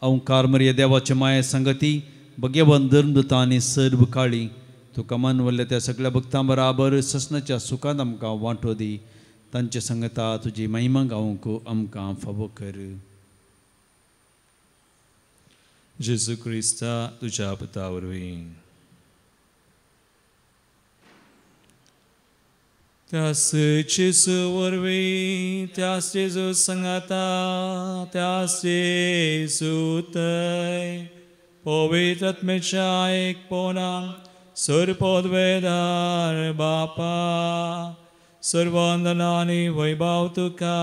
ओंकार मरिया देवाचे माये संगती भगेवन धर्मदूता आनी सर्व काळी तुका मानवल्ल्या त्या सगळ्या भक्तां बराबर ससनाच्या सुखांत आमकां वांटो दी. तांचे संगता तुजी महिमा गावंक आमकां फावो कर. जेजू क्रिस्ता तुज्या पुता वरवीं. त्यास जेजू वरवीं, त्यास जेजू संगाता, त्यास जेजू थंय पवित्र आत्म्याच्या एकपणान सर्वपदवेदार बापा, सर्वंदना आनी वैभव तुका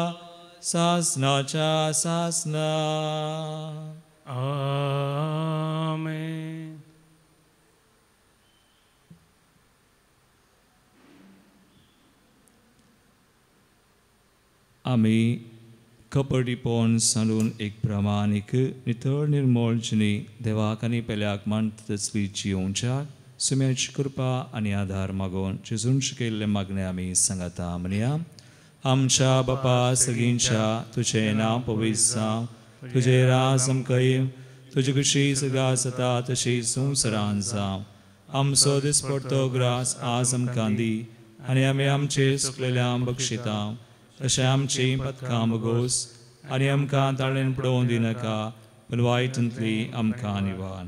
सासनाच्या सासना. आमेन. आमी कपडीपण सांडून एक प्रामाणीक नितळ निर्मळ जिणी देवाक आनी पेल्याक मानता तसली जियोवच्याक सुम्याची कृपा आनी आधार मागोवन जेजून शिकयल्लें मागणें आमी सांगाता. म्हणया, आमच्या बापा सगळींच्या तुजें नांव पवित्र जावं, तुजें राज आमकां येवं, तुजी खुशी सगळ्या जाता तशी संवसारान जावं. आमचो दिसपडतो ग्रास आज आमकां दी आनी आमी आमचे सुकलेल्या बक्षिता तशें आमची पथकां बगोस आनी आमकां ताळेन पडोवन दिनाका, पूण वायटांतली आमकां निवार.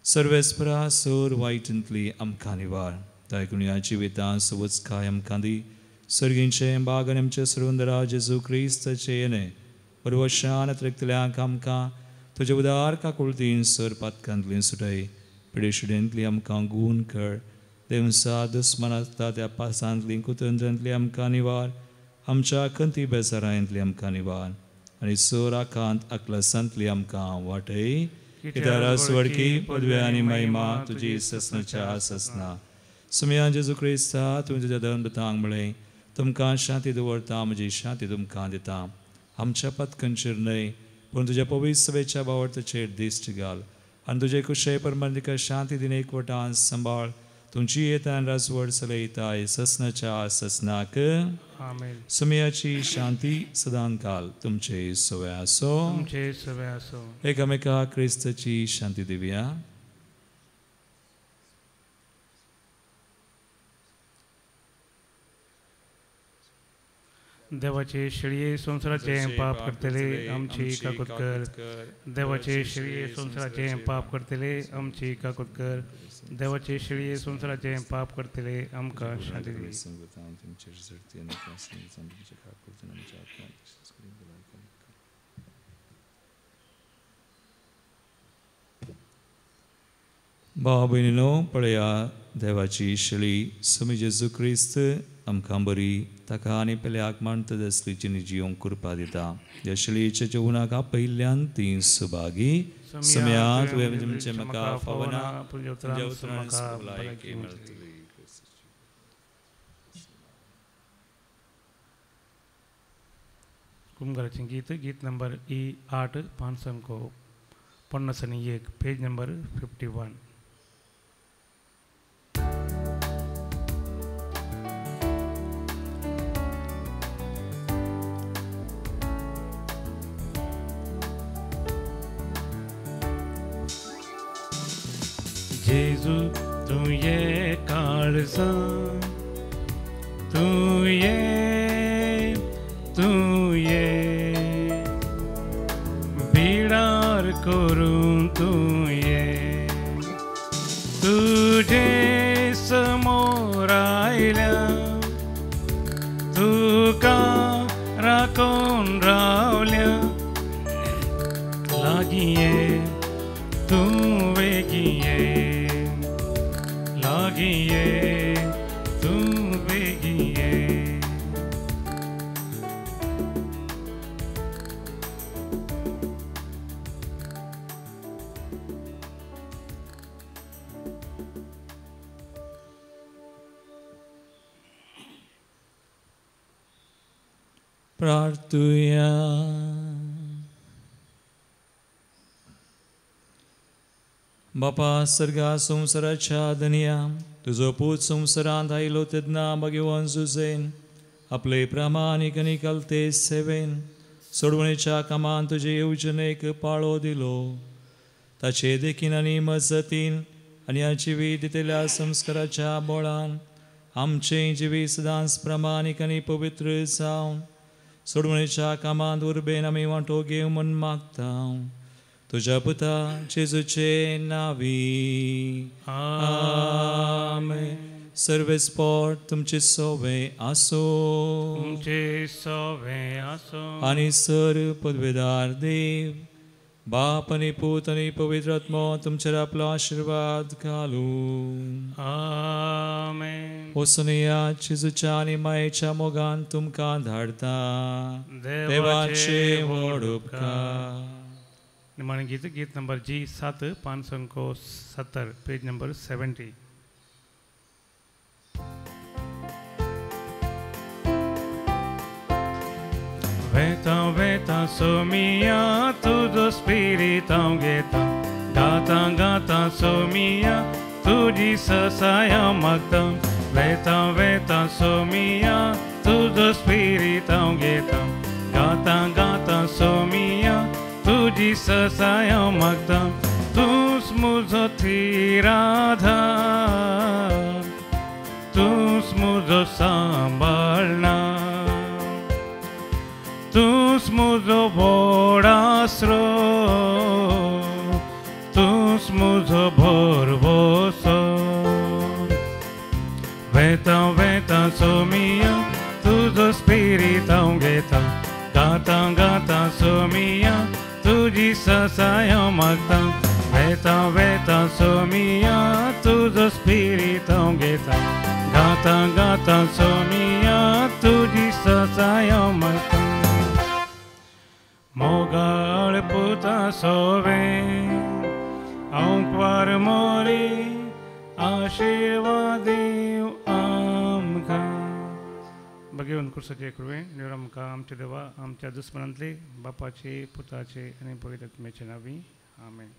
सर्वेस्परा सोर वायटांतली आमकां निवार. देखून ह्या जिवितांत सुवचकाय आमकां दी. सर्गींचें बाग आनी आमचे सर्वंदरा जेजू क्रिस्ताचें येणें बरवशान अतिरिक्तल्यांक आमकां तुजे उदार काकुळतीन सर पातकांतली सुटय. पिडेशिडेंतली आमकां गूण कर. देवसा दुस्मान आसता त्या पासांतली कुतंत्रांतली आमकां निवार. आमच्या खंती बेजारांतली आमकां निवार आनी सोर आकांत अकलसांतली आमकां वाटय. कित्याक वडकी पदवी आनी महिमा तुजी ससनाच्या ससना. सुमया जेजू क्रिस्ता, तुवें तुज्या धर्मदूतांक म्हळें, तुमकां शांती दवरता, म्हजी शांती तुमकां दिता. आमच्या पथकांचेर न्हय पूण तुज्या पवित्र सभेच्या बावडताचेर दिश्ट घाल आनी तुजे कुशे प्रमाण तिका शांती दिन एकवटान सांबाळ. तुमची येतान राजवड चलयताय ससनाच्या ससनाक. आमेन. सुमयाची शांती सदांकाल तुमचे सवे आसो. तुमचे सवे आसो. एकामेका क्रिस्ताची शांती दिवया. देवाचे शेळये संवसाराचे पाप करतले आमची काकूत कर. देवाचे शेळये संवसाराचे पाप करतले आमची काकूत कर. देवाचे शेळये संवसाराचे पाप करतले आमकां शांती दी. भाव भयणीनो, पळया देवाची शेळी स्वामी जेजू क्रिस्त आमकां बरी ताका आनी पेल्याक मानता तसली जिणी जियोंक कृपा दिता. ह्या शेळयेच्या जेवणाक आपयिल्ल्यान ती सुभागी. सम्या तुवें तुमचें म्हाका फावना, तुज्या उतरान भलायकी मेळटली. कुमगाराचें गीत, गीत नंबर E8 551, page number 51. जेजू तूं ये काळजा, तूं ये, तूं ये, बिडार करून तूं ये, तुझे समोर आयल्या, तुका राखून रावल्या, लागीं ये तूं वेगीं ये, लागीं ये तूं वेगीं ये. प्रार्थुया. बापा सर्गा संवसाराच्या धनया, तुजो पूत संवसारांत आयलो तेन्ना भगवान जुजेन आपले प्रामाणीक आनी कलते सेवेन सोडवणेच्या कामान तुजे येवजणेक पाळो दिलो. ताचे देखीन आनी मजतीन आनी ह्या जिवीत दितल्या संस्काराच्या बळान आमचें जिवीत सदांच प्रामाणीक आनी पवित्र जावन सोडवणेच्या कामांत उर्बेन आमी वांटो घेवं म्हूण मागता. तुज्या पुता जेजूचे नावी आमेन. सर्वेस्पोर तुमचे सोवे आसो, तुमचे सोवे आसो. आनी सर पदवेदार देव बाप आनी पूत आनी पवित्र आत्मो तुमचेर आपलो आशिर्वाद घालूं. आमेन. वचून जेजूच्या आनी मायेच्या मोगान तुमकां धाडता. देवाचे व्हड उपकार. निमाणें गीत, गीत नंबर G7 570, page number 70. वेता वेता सोमिया तुजो स्पिरीत हांव घेता, गाता गाता सोमिया तुजी ससाया मागता. वेता वेता सोमिया तुजो स्पिरीत हांव घेता, गाता गाता सोमिया तुजी ससाया मागता. तूंच म्हजो थीर आधार, तूंच म्हजो सांबाळना, तूंच म्हजो व्हड आसरो, तूंच म्हजो भरवंसो. वेता वेता सोमिया तुजो स्पिरीत हांव घेता, गाता गाता सोमिया तुजी ससाया मागता. वेता वेता सोमिया तुजो स्पिरीत हांव घेता, गाता गाता सोमिया तुजी ससाया मागता. मोगाळ पुता सोवे हांव मोरी आशिर्वाद दीव आमकां. भगवंत कुर्साचे कृपेन देव आमकां आमच्या देवा आमच्या दुस्मनांतले बापाचे पुताचे आनी पवित्र आत्म्याचे नांवी आमेन.